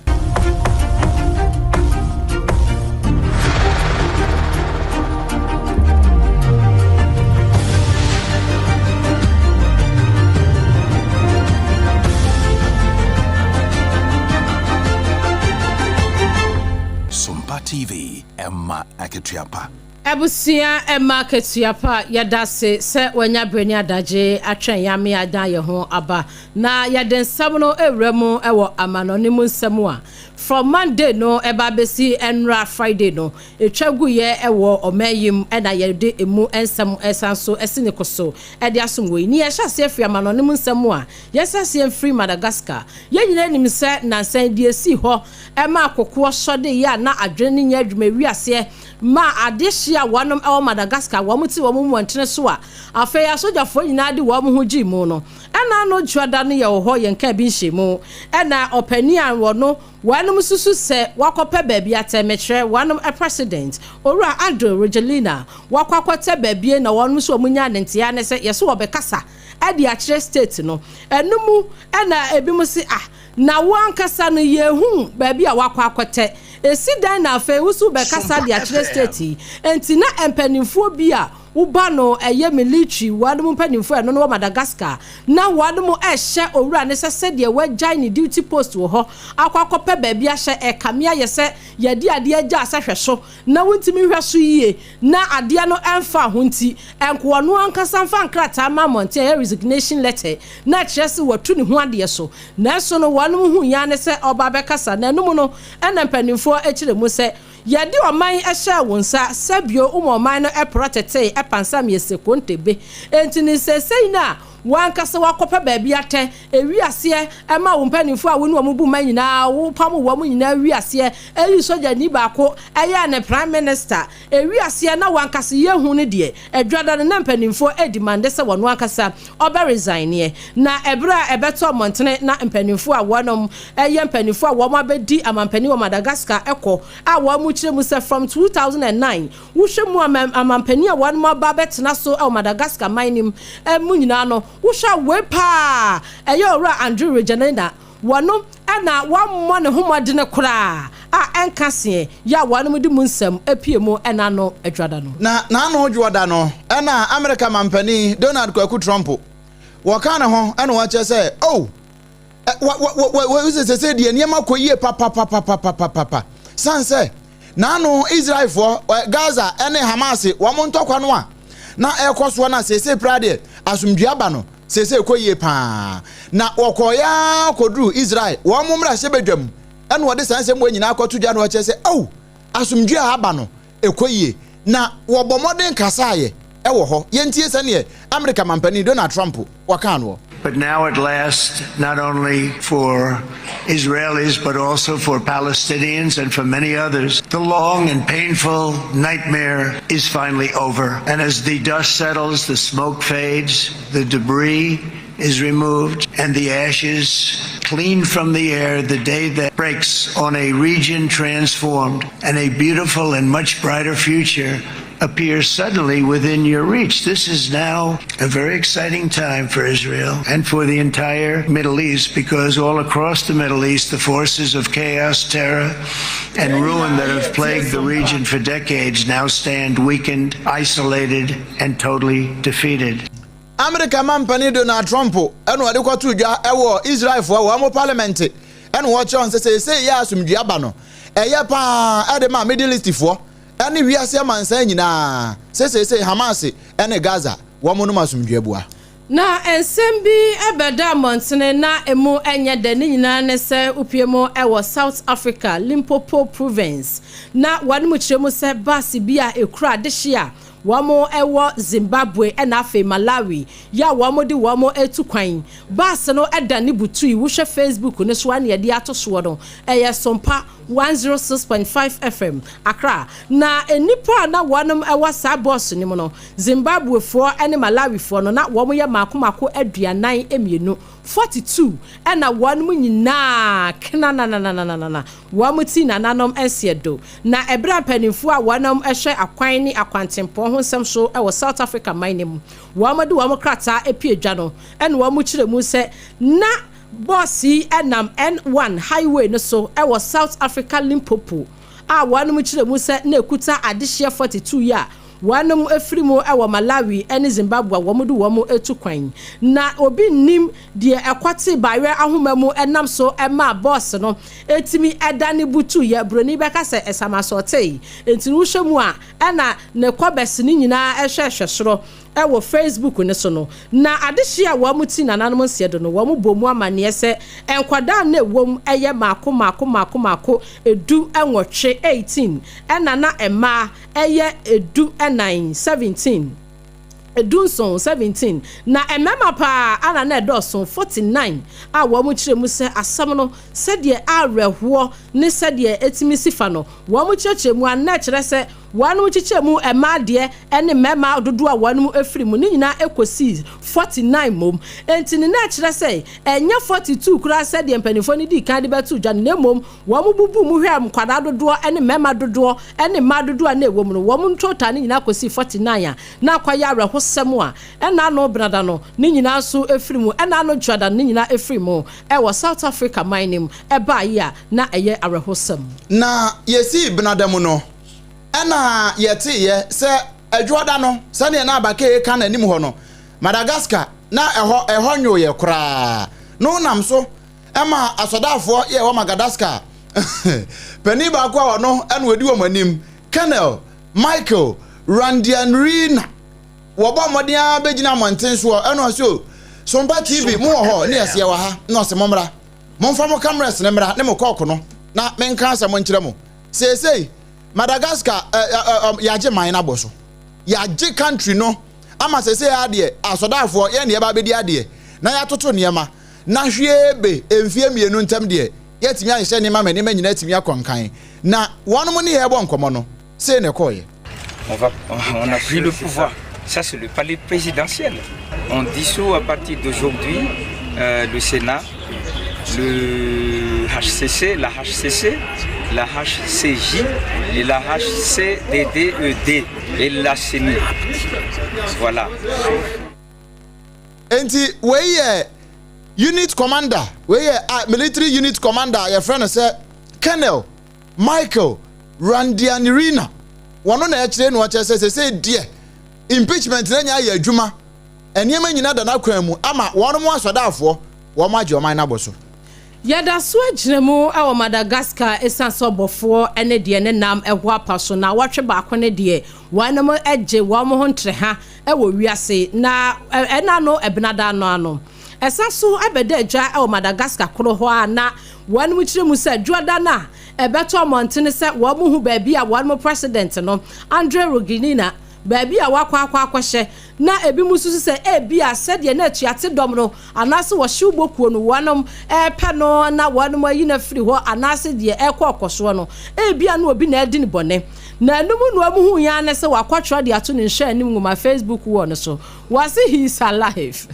TV, ɛma akatua pa. Abusua ɛma akatua pa. Yɛda ase sɛ wanya berɛ ne adagye atwɛn yɛn ame adan yɛn ho aba na yɛde nsɛm no awura mu wɔ amanɔne mu nsɛm a from Monday no ɛba abɛsi ɛnora Friday no ɛtwa guyɛ ɛwɔ ɔman yi mu, ɛna yɛde emu nsɛm ɛsan so ɛsi ne ko so ɛde asom wɔ yi. Ni yɛhyɛ aseɛ firi amanɔne mu nsɛm a yɛhyɛ aseɛ mfiri Madagascar. Yɛn nyinaa nim sɛ nansan deɛ esi hɔ ɛma akokoɔ sɔde yɛ a na adwene ne nyɛ adwuma ewiaseɛ ma adehye a wɔnom ɛwɔ Madagascar wɔn ti wɔn mmɔntene so a afei asogyafoɔ nyinaa de wɔn ho gye mu no, ɛna ano dwoada no yɛ wɔ hɔ yɛn ka bi nhyɛ mu, ɛna ɔpanin a wɔno wɔnom susu sɛ wakɔpɛ baabi atɛ, mekyerɛ wɔnom president Owura Andry Rajoelina, wakɔ akɔtɛ baabi na wɔnom nso wɔn nya ne ntea ne sɛ yɛso wɔbɛkasa ɛde akyerɛ state no. Ɛno mu ɛna ebi mo si ah, na wɔn ankasa no yɛhu baabi a wakɔ akɔtɛ esi dan na afei wosu bɛkasa de akyerɛ state yi. Nti na mpanimfoɔ bi a woba no ɛyɛ military wɔn mpanimfoɔ ɛno no wɔ Madagascar na wɔn ɛhyɛ owura ne sɛ sɛdeɛ wɔagyae ne duty post wɔ hɔ akɔ akɔpɛ baabi ahyɛ, ɛkame ayɛ sɛ yɛde adeɛ agya asɛ hwɛ so na wontumi hwɛ so yie na adeɛ no ɛmfa ho, nti ɛnkoɔ no ankasa mfa nkrataa ma mmɔnten ɛyɛ resignation letter na ɛkyerɛ sɛ wɔatu ne ho adeɛ so. Nanso no wɔn hu ya ne sɛ ɔba bɛkasa na ɛnum no ɛna mpanimfoɔ akyerɛ mu sɛ yɛde ɔman hyɛ wo nsa sɛbio woma ɔman no ɛporɔ tete ɛpansam yɛsɛ kontebe, enti ne nsɛsɛyi no a wankasa wakɔpɛ baabi atɛ ewiaseɛ ɛma wo mpanimfoɔ a wo ne wɔn bu man nyinaa wopam wɔn nyinaa wiaseɛ ɛyi sogyani baako ɛyɛ ne prime minister ewiaseɛ na wankasa yɛhu no deɛ adwada no na mpanimfoɔ edi mande sɛ wɔn ankasa ɔbɛ resign neɛ. Na ɛberɛ a ɛbɛtɔ mmɔntene na mpanimfoɔ a wɔnom ɛyɛ mpanimfoɔ a wɔn abɛdi amampanin wɔ Madagascar ɛkɔ a wɔn mu kyerɛ mu sɛ from 2009 wohwɛ mu amampanin a wɔn aba abɛtena so ɛwɔ Madagascar man nim ɛmu nyinaa no, wohwɛ a wei paa ɛyɛ Owura Andry Rajoelina, wɔno ɛna wɔmmɔ ne ho mmɔdene koraa a ɛnka seɛ yɛ a wɔnom de mu nsɛm apue mu ɛna no adwada no. Na n'ano dwoɔda no ɛna Amerika mampanin Donald Kwaku Trump wɔka ne ho ɛna wɔkyerɛ sɛ oh, wɔ sɛ deɛ nneɛma kɔ yie papapapapapapa san sɛ n'ano Israelfoɔ, Gaza ɛne Hamas wɔn ntɔkwa no a na ɛrekɔ soɔ no a seesei pra deɛ asomdua aba no, seesei kɔ yie paa. Na wɔkɔɔyɛ kɔduru Israel wɔn mo mmarahyɛ badwam ɛna wɔde saa nsɛm wɔ nyinaa akɔto dwa na wɔkyerɛ sɛ oh, asomdua aba no ɛkɔ yie na wɔbɔ mmɔden kasaayɛ ɛwɔ hɔ. Yɛntie sɛneɛ Amerika mampanin Donald Trump wɔkaa no. But now, at last, not only for Israelis, but also for Palestinians and for many others, the long and painful nightmare is finally over. And as the dust settles, the smoke fades, the debris is removed, and the ashes cleaned from the air, the day that breaks on a region transformed and a beautiful and much brighter future appears suddenly within your reach. This is now a very exciting time for Israel and for the entire Middle East because all across the Middle East, the forces of chaos, terror, and ruin that have plagued the region for decades now stand weakened, isolated, and totally defeated. Amerika mampanin Donald Trump ɛna ɔde kɔto dwa ɛwɔ Israelfoɔ wɔn mo parliament ɛna wɔkyerɛ wɔn sɛ seesei yɛ asomdua ba no ɛyɛ paa ɛde ma Middle East foɔ ɛne wiase amansan nyinaa sɛ seesei Hamas ɛne Gaza wɔn mo nom asomdua bua. Na nsɛm bi ɛbɛda mmɔntene na emu ɛnyɛ dɛ. Ne nyinaa ne sɛ wopie mu ɛwɔ South Africa, Limpopo Province, na wɔn mu kyerɛ mu sɛ baasi bi a ekura adehye a wɔn ɛwɔ Zimbabwe ɛna afei Malawi yɛ a wɔn de wɔn etu kwan, baasi no ɛda ne butu yi. Wohwɛ Facebook ne so ɛna yɛde ato soɔ no, ɛyɛ Sompa 106.5 FM Accra. Na nnipa a na wɔn ɛwɔ saa bɔɔso no mu no, Zimbabwefoɔ ɛne Malawifoɔ no, na wɔn yɛ mako mako 42, 42, ɛna wɔn mu nyinaa kena nananananana wɔn ti nananom nseɛ do. Na ɛberɛ mpanimfoɔ a wɔn hwɛ akwan ne akwantempɔn ho nsɛm so ɛwɔ South Africa man no mu, wɔn de wɔn krataa epie dwa no, ɛna wɔn kyerɛ mu sɛ na bɔɔs yi ɛnam N1 highway no so ɛwɔ South Africa Limpopo a wɔn kyerɛ mu sɛ na ekuta adehyeɛ 42 yi a wɔnom firi mu wɔ Malawi ne Zimbabwe a wɔde wɔn tu kwan. Na obi nnim deɛ ɛkɔtee bayerɛ ahoma mu nam so maa bɔs no tumi dane butuiɛ, buroni bɛka sɛ ɛsamasɔɔtee. Enti no wohwɛ mu a ɛna ne kɔbɛs no nyinaa hwɛhwɛ soro wɔ Facebook no so no. Na adehyeɛ a wɔn ti nananom nseɛ do no, wɔn bɔ mu amaneɛ sɛ nkwadaa a na ɛwɔ mu yɛ maako maako maako maako 18, 18, ɛna na mmaa yɛ 14, 17, 17, 17, na mmarima paa ara na ɛdɔɔso, 49, a wɔkyerɛ mu sɛ asɛm no sɛdeɛ awerɛhoɔ ne sɛdeɛ ɛtumi si fa no, wɔkyerɛkyerɛ mu a na ɛkyerɛ sɛ wɔn kyekyɛ mu mmaa deɛ ne mmarima dodoɔ a wɔn firi mu ne nyinaa kɔsii 49 mmom. Enti no na ɛkyerɛ sɛ ɛnyɛ 42 koraa sɛdeɛ mpanimfoɔ no dii kan de bɛtoo dwa no, na mmom Wɔbubuu mu hwɛɛ nkwadaa dodoɔ ne mmarima dodoɔ ne mmaa dodoɔ a na ɛwɔ mu no, wɔn total no nyinaa kɔsii 49 a na akɔyɛ awerɛhosɛm a ɛna ano Benada no ne nyinaa nso firi mu, ɛna ano Dwoada no ne nyinaa firi mu wɔ South Africa man no mu baeɛ a na ɛyɛ awerɛhosɛm. Na yɛsii Benada mu no, ɛna yɛteeɛ sɛ Dwoada no, sɛdeɛ na Abakee reka no anim hɔ no, Madagascar, na ɛhɔ, ɛhɔ nwoeɛ koraa, no nam so ɛma asɔdaafoɔ yɛ ɛwɔ Madagascar panin baako a ɔno ɛna ɔdi wɔn anim, Colonel Michael Randrianirina, wɔbɔ mmɔden ara bɛgyina mmɔnten soɔ ɛna ɔse o Sompa TV mo wɔ hɔ ne yɛse yɛwɔ ha na ɔse mommra momfa mo cameras no mmra ne mo kɔɔko no na menka asɛm nkyerɛ mo seesei Madagascar ɛ ɛ ɛ yɛagye man no abɔ so yɛagye country no ama seesei adeɛ asɔdaafoɔ yɛn ne yɛba abɛdi adeɛ na yɛatoto nneɛma Na hwiee be mfie mmienu ntam deɛ, yɛatumi ahyehyɛ nneɛma ma nneɛma nyinaa atumi akɔ nkan. Na wɔnom ne yɛn rebɔ nkɔmmɔ no, sei na ɛkɔeɛ. On va, on a pris le pouvoir. Ça, c'est le palais présidentiel. On dissout à partir d'aujourd'hui euh, le Sénat, le HCC, la HCC, la HCJ et la HCDDED et la CENI. Voilà. Enti wei yɛ unit commander, wei yɛ a military unit commander a yɛfrɛ no sɛ Colonel Michael Randrianirina. Wɔno na ɛkyerɛ na ɔkyerɛ sɛ sɛsɛ deɛ impeachment no anya ayɛ adwuma, nneɛma nyina da n'akwan mu ama wɔn mo asɔdaafoɔ wɔn agye ɔman no abɔ so. Yɛda so gyina mu wɔ Madagascar esiane sɛ ɔbɔfoɔ ne deɛ ne nam ho apa so naawɔtwe baako ne deɛ wɔnom gye wɔn ho ntreha wɔ wiase na ɛna no ɛbenada no ano. Ɛsa so bɛda dwa wɔ Madagascar koro hɔ a na wɔnom kyerɛ mu sɛ dwoada no a ɛbɛtɔ mmɔntene sɛ wɔn hu baabi a wɔnom president no Andry Rajoelina baabi a wakɔ akɔ akɔhyɛ na ebinom susu sɛ ebia sɛdeɛ na atuate dɔm no anaase wɔhyew bɔ kuo no wɔnom repɛ no na wɔnom ayi no afiri hɔ anaase deɛ ɛrekɔ ɔkɔsoɔ no ebia na obi na adi no bɔne. Na ɛno mu na wɔn hui ara ne sɛ wakɔtwerɛ de ato ne nhwɛanim nwoma Facebook wall no so. Wɔse he is alive.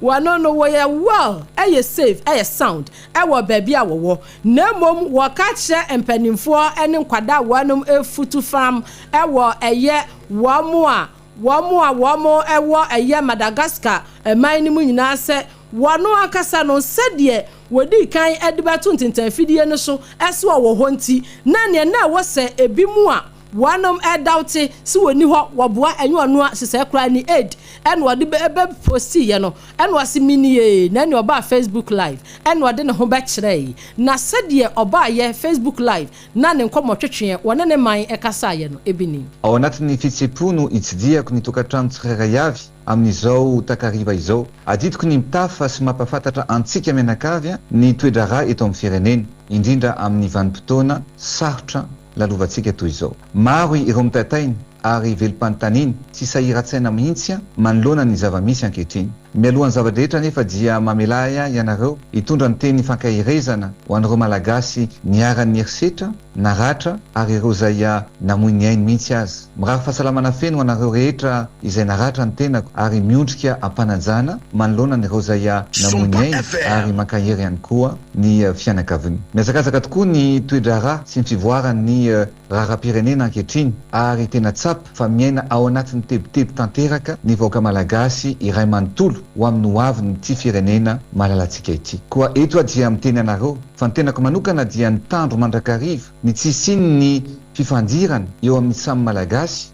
Wɔno no wɔyɛ well, ɛyɛ safe, ɛyɛ sound ɛwɔ baabi a wɔwɔ. Na mmom wɔka kyerɛ mpanimfoɔ ne nkwadaa a wɔnom refutu fam ɛwɔ ɛyɛ wɔn a wɔn a wɔn wɔ ɛyɛ Madagascar man no mu nyinaa sɛ wɔn ankasa no sɛdeɛ wɔdii kan de bɛto ntentanfidie no so sɛ wɔwɔ hɔ nti, na neɛ na ɛwɔ sɛ ebinom a wɔnom ɛdaute sɛ wɔnni hɔ wɔboa ɛnyɛ ɔno a sesɛɛ koraa ne aid ɛna ɔde bɛ postiiɛ no ɛna ɔse menie na ɛne ɔbaa Facebook live ɛna ɔde ne ho bɛkyerɛɛe na sɛdeɛ ɔbaayɛ Facebook live na ne nkɔmmɔtwetweɛ wɔne ne man kasaeɛ no ebi ni. Ao anatin'ny fihetseham-po no itsidihako ny tokantrano tsirairay avy amin'izao takariva izao. Adidiko ny mitafa sy mampahafantatra antsika mianakavy ny toe-draharaha eto amin'ny firenena, indrindra amin'ny vanim-potoana sarotra lalovantsika toy izao. Maro ireo mitaintaina ary velom-panontaniana sy sahiran-tsaina mihitsy manoloana ny zava-misy ankehitriny. Mialohan'ny zava-drehetra anefa dia mamelà ahy ianareo hitondra ny teny fankaherezana ho an'ireo Malagasy niharan'ny herisetra, naratra ary ireo izay namoy ny ainy mihitsy aza. Mirary fahasalamana feno ho anareo rehetra izay naratra ny tenako ary miondrika am-panajana manoloana an'ireo izay namoy ny ainy ary mankahery ihany koa ny fianakaviany. Mihazakazaka tokoa ny toe-draharaha sy ny fivoaran'ny raharaham-pirenena ankehitriny ary tena tsapa fa miaina ao anatin'ny tebiteby tanteraka ny vahoaka Malagasy iray manontolo ho amin'ny hoavin'ity firenena malalantsika ity. Koa eto aho dia miteny anareo fa ny tenako manokana dia nitandro mandrakariva ny tsy hisian'ny fifandirana eo amin'ny samy Malagasy.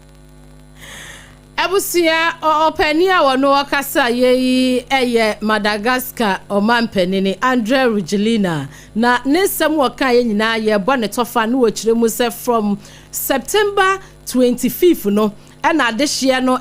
Abusua ɔpanin a ɔno ɔkasa yɛ yi yɛ Madagascar ɔmanpanini Andry Rajoelina na ne nsɛm ɔkaeɛ nyinaa yɛbɔ ne tɔfa na ɔkyerɛ mu sɛ from September 25 no na adehyeɛ no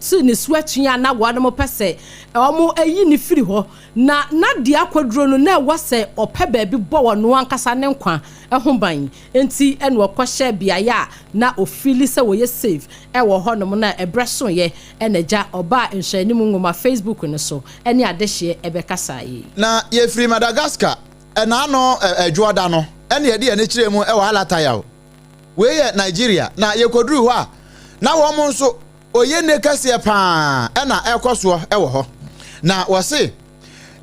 te ne so atua a na wɔnom pɛ sɛ wɔn yi no firi hɔ na na deɛ akɔduro no na ɛwɔ sɛ ɔpɛ baabi bɔ ɔno ankasa ne nkwa ho ban nti na ɔkɔhyɛɛ beaeɛ a na ɔfili sɛ ɔyɛ safe wɔ hɔnom na ɛberɛ soeɛ na agya ɔbaa nhwɛanim nwoma Facebook no so ne adehyeɛ bɛkasaeɛ yi. Na yɛfiri Madagascar ɛnaano Dwoɔda no ɛna yɛde yɛn ani kyerɛɛ mu wɔ Alatayao. Wei yɛ Nigeria na yɛkɔduruu hɔ a na wɔn nso oyenne kɛseɛ paa ɛna ɛrekɔ soɔ wɔ hɔ. Na wɔse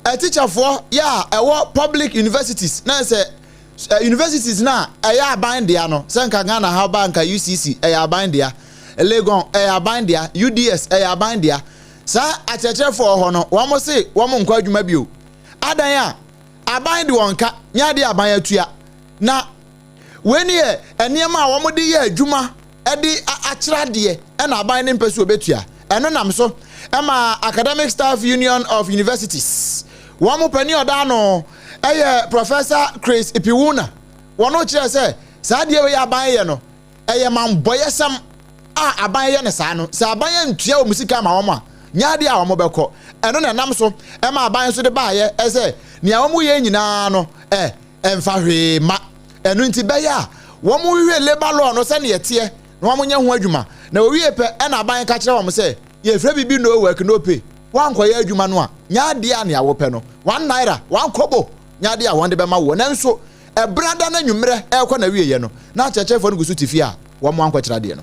atikyafoɔ yɛ a ɛwɔ public universities na sɛ universities no a ɛyɛ aban dea no sɛ nka Ghana ha ba nka UCC ɛyɛ aban dea, Legon ɛyɛ aban dea, UDS ɛyɛ aban dea. Saa akyerɛkyerɛfoɔ wɔ hɔ no wɔn se wɔn nkɔ adwuma bio. Adan a aban de wɔn ka nyɛ adeɛ aban atua na Wei ne yɛ nneɛma a wɔde yɛ adwuma de akyerɛ adeɛ na aban no mpɛ sɛ wɔbɛtua. Ɛno nam so ma Academic Staff Union of Universities wɔn panin a ɔda ano yɛ Professor Chris Ipiwuna. Wɔn kyerɛ sɛ saa adeɛ wei aban yɛ no ɛyɛ manbɔyɛsɛm a aban yɛ no saa no. Sɛ aban antua wɔn sika ama wɔn a, nyɛ adeɛ a wɔbɛkɔ. Ɛno na ɛnam so ma aban nso de baayɛ sɛ nea wɔyɛ nyinaa no ɛ ɛmfa hwee mma. Ɛno nti bɛyɛ a wɔnhwehwɛ labour law no sɛnea ɛteɛ na wɔnyɛ ho adwuma. Na wɔwie pɛ ɛna aban ka kyerɛ wɔn sɛ yɛfrɛ biribi no work no pay. Woankɔyɛ adwuma no a, nyɛ adeɛ a nea wopɛ no, one naira, one kobo, nyɛ adeɛ a wɔde bɛma woɔ. Nanso ɛberɛ da no anwummerɛ ɛrekɔ n'awieeɛ no, na akyerɛkyerɛfoɔ no gu so te fie a wɔn ankɔkyerɛ adeɛ no.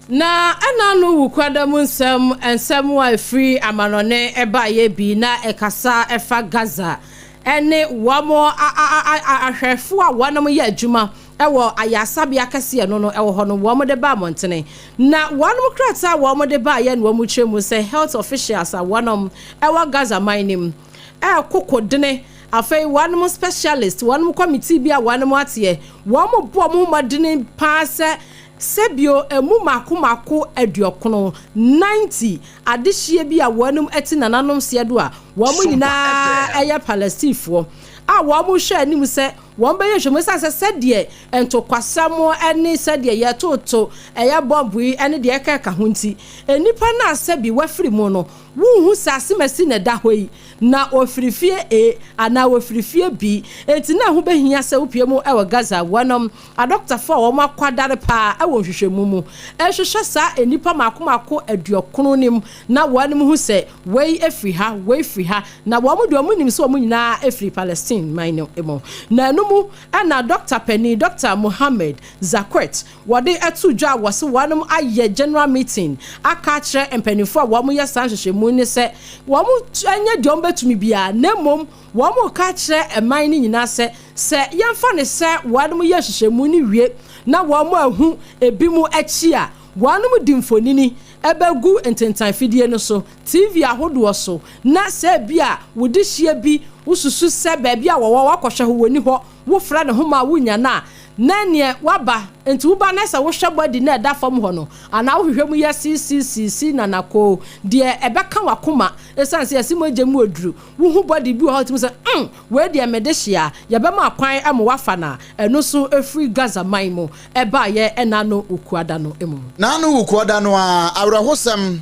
Na ɛna no Wukuada mu nsɛm, nsɛm a ɛfiri amanɔne baeɛ bi na ɛkasa ɛfa Gaza ne wɔn ahwɛfoɔ a wɔnom yɛ adwuma wɔ ayaresabea kɛseɛ no no wɔ hɔ no wɔn de ba mmɔntene. Na wɔnom krataa a wɔn de baeɛ na wɔn kyerɛ mu sɛ health officials a wɔnom wɔ Gaza man no mu ɛreko kodene afei wɔnom specialist wɔnom committee bi a wɔnom ateɛ wɔn bɔ wɔn ho mmɔdene paa sɛ Sɛbio emu mako mako aduɔkono, 90, adehyeɛ bi a wɔnom te nananom seɛ do a wɔn nyinaa yɛ Palestinefoɔ a wɔn hwɛ anim sɛ wɔn bɛyɛ nhwɛmu ɛsiane sɛ sɛdeɛ ntokwasɛm ne sɛdeɛ yɛtoto ɛyɛ bɔmb yi ne deɛ ɛkɛka ho nti nnipa no a sɛbi wafiri mu no wonhu sɛ asemasi na ɛda hɔ yi na wɔfiri fie A anaa wɔfiri fie B enti na ɛho bɛhia sɛ wopue mu wɔ Gaza wɔnom Adɔktafo a wɔakwadare paa wɔ nhwehwɛmu mu rehwehwɛ saa nnipa mmaako mmaako aduɔkron no mu na wɔahu sɛ wei firi ha, wei firi ha, na wɔn deɛ wɔnim sɛ wɔn nyinaa firi Palestine man no mu. Na ɛno mu na dɔkta panin, Dɔkta Mohammed Zakwet, wɔde too dwa a wɔse wɔn ayɛ general meeting aka akyerɛ mpanimfoɔ a wɔyɛ saa nhwehwɛmu no sɛ wɔnyɛ deɛ wɔbɛtumi biara na mmom Wɔreka akyerɛ man no nyinaa sɛ, sɛ yɛmfa no sɛ wɔnom yɛ nhwehwɛmu no wie na wɔn ahu ebinom akyi a, wɔnom de mfonini bɛgu ntentan fidie no so, TV ahodoɔ so, na sɛ ebia wo dehyeɛ bi wosusu sɛ baabi a wɔwɔ woakɔhwɛ hɔ wɔnni hɔ, wofrɛ ne ho ma wonya no a, na neɛ woaba. Nti woba na sɛ wohwɛ body no a ɛda fam hɔ no, anaa wohwehwɛ mu yɛ siisiisiisi nanakoo, deɛ ɛbɛka w'akoma, ɛsiane sɛ yɛse mogya mu aduru, Wohu body bi wɔ hɔ a wotumi sɛ, mm, wei deɛ mede hye a, yɛbɛma kwan ma woafa no a, ɛno nso firi Gaza man mu baeɛ ɛna no Wukuada no mu. N'ano Wukuada no ara, awerɛhosɛm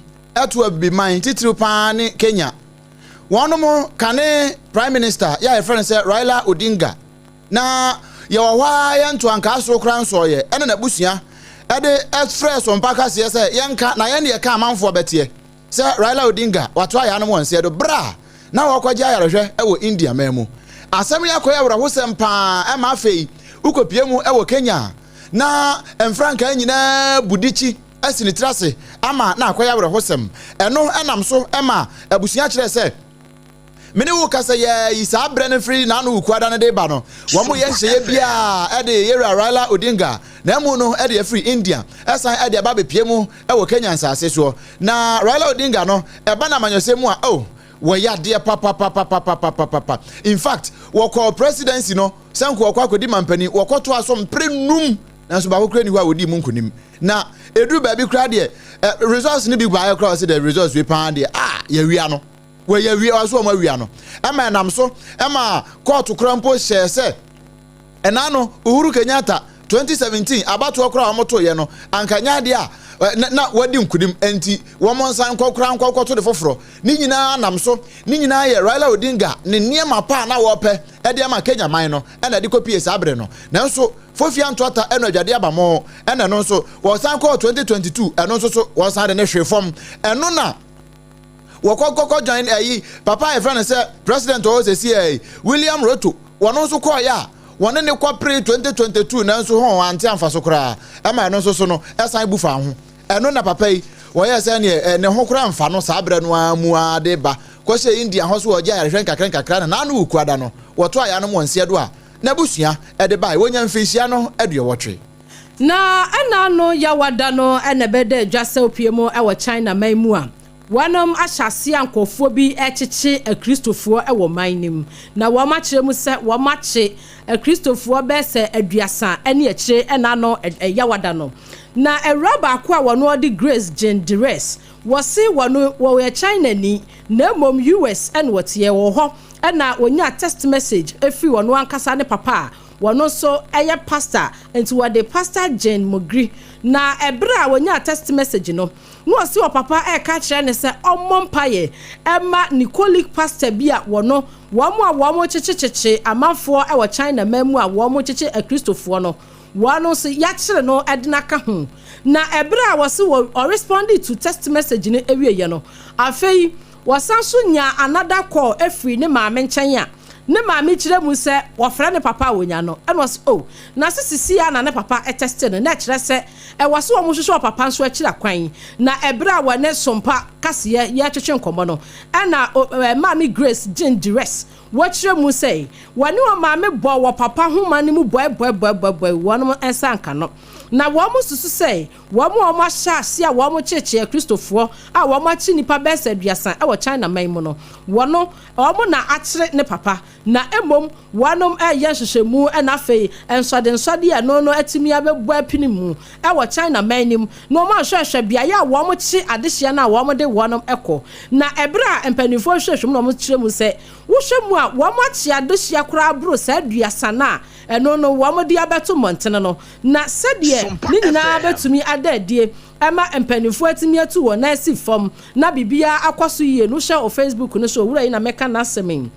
to Abibiman, titiriw pa ara ne Kenya. Wɔnom kane Prime Minister yɛ a yɛfrɛ no sɛ Raila Odinga na yɛwɔ hɔ ara yɛnto ankaa soro koraa nsɔeɛ ɛna n'abusua de frɛɛ Sompa kaseɛ sɛ yɛnka na yɛn deɛ ka amanfoɔ bɛteɛ. sɛ Raila Odinga wato ayanom wɔ nseɛ do berɛ a na ɔrekɔgye ayarehwɛ wɔ India man mu. Asɛm yi akɔyɛ awerɛhosɛm pa ara ma afei wokɔpue mu wɔ Kenya a na mfrankaa nyinaa bu dikyi asi ne tiri ase ama na akɔyɛ awerɛhosɛm. Ɛno nam so ma abusua kyerɛɛ sɛ Me ne wo kasa yi ara yi, saa berɛ no firi n'ano Wukuada no de reba no, wɔyɛ nhyehyɛeɛ biara de Yɛwura Raila Odinga n'amu no de afiri India san de aba abɛpue mu wɔ Kenya nsase soɔ. Na Raila Odinga no, ɛba no amanyɔsɛm mu a, oh, wɔyɛ adeɛ papapapapapapapa. In fact, wɔkɔɔ presidency no sɛ nka wɔkɔ akɔdi mampanin, wɔkɔtoa so mpere num, nanso baako koraa nni hɔ a wɔdii mu nkonim. Na ɛduru baabi koraa deɛ, Results no bi baeɛ koraa ɔsɛ dɛ results wei paa deɛ ah yɛawia no. Wɔyɛ awia ɔsɛ wɔn awia no. Ɛma ɛnam so ɛma kɔɔto koraa mpo hyɛɛ sɛ ɛna no Uhuru Kenyatta 2017 abatoɔ koraa a wɔtoeɛ no anka nyɛ adeɛ a na, na wadi nkunim nti wɔn nsan nkɔ koraa nkɔ nkɔto de foforɔ. Ne nyinaa nam so, ne nyinaa yɛ Raila Odinga ne nneɛma pa a na wɔpɛ de ama Kenya man no na ɛde kɔpie saa bere no. Nanso Fofia Ntoata ɛno adwade aba mo ɛna ɛno nso wɔsan kɔɔ 2022 ɛno nso so wɔsan de ne hwee fam ɛno na wɔkɔ kɔkɔ join ɛyi papa a yɛfrɛ no sɛ president ɔwɔ sɛsi ɛyi William Ruto wɔn nso kɔɔyɛ a wɔne ne kɔ pere 2022 nanso ho ante amfa so koraa ɛma ɛno nso so no ɛsan bu fa ho ɛno na papa yi wɔyɛ sɛ neɛ ne ho koraa mfa no saa berɛ no ara mu ara de ba kɔhyɛ India hɔ so wɔgye ayarehwɛ nkakra nkakra na n'ano wɔ kuada no wɔto ayanom wɔn nseɛ do a n'abusua de bae. Wɔnya mfirihyia no aduɔwɔtwe. Na ɛna ano Yawada no na ɛbɛda dwa sɛ opue mu wɔ China man mu a, wɔnom ahyɛ aseɛ a nkurɔfoɔ bi rekyekye Akristofoɔ wɔ man no mu. Na wɔn akyerɛ mu sɛ wɔn akye Akristofoɔ bɛyɛ sɛ aduasa ne akyire ɛna ano Yawada no. Na awuraa baako a wɔn ɔde Grace Jane Dires, wɔse wɔn wɔyɛ China ni na mmom US na wɔteɛ, wɔwɔ hɔ Ɛna wɔnyaa text message firi ɔno ankasa ne papa a wɔno nso yɛ pastor nti wɔde Pastor Jane Mogri. Na ɛberɛ a wɔnyaa text message no na ɔse ɔpapa ɛreka akyerɛ no sɛ ɔmmɔ mpaeɛ ɛma ne colleague pastor bi a wɔno wɔn a wɔn kyekyekyekye amanfoɔ wɔ China man mu a wɔn kyekye akristofoɔ no wɔn nso yakyere no de no aka ho. Na ɛberɛ a wɔse wɔ ɔresponde to text message no awieɛ no afei Wɔsan nso nyaa another call firi ne maame nkyɛn a ne maame kyerɛ mu sɛ wɔfrɛ ne papa a wɔnya no ɛna ɔse oh na se sisi ara na ne papa tɛste no na ɛkyerɛ sɛ ɛwɔ se wɔn hwehwɛ ɔpapa nso akyiri akwan na ɛberɛ a wɔne Sompa kaseɛ yɛretwetwe nkɔmmɔ no ɛna maame Grace Jane Duress wɔkyerɛ mu sɛ wɔne wɔn maame bɔɔ wɔ papa nhoma no mu bɔebɔebɔebɔe wɔn nsa anka no na wɔn susu sɛ Wɔn a wɔahyɛ ase a wɔkyekyee Akristofoɔ a wɔakye nnipa bɛyɛ sɛ aduasa wɔ China man mu no, wɔn wɔn na akyere ne papa, na mmom wɔnom reyɛ nhwehwɛmu na afei nsɔdensɔde a ɛno no atumi abɛbɔ apini mu wɔ China man no mu na wɔahwɛhwɛ beaeɛ a wɔkye adehyeɛ no a wɔde wɔnom kɔ. Na ɛberɛ a mpanimfoɔ hwehwɛ mu na wɔkyerɛ mu sɛ wohwɛ mu a wɔakye adehyeɛ koraa boro saa aduasa no a ɛno no wɔde abɛto mmɔntene no, Na sɛdeɛ ne nyinaa bɛtumi ada adie ma mpaninfoɔ atumi atu wɔn nan asi fam na biribiara akɔ so yie no, wohyɛ wɔ Facebook no so, owura yi na mɛka n'asɛm yi.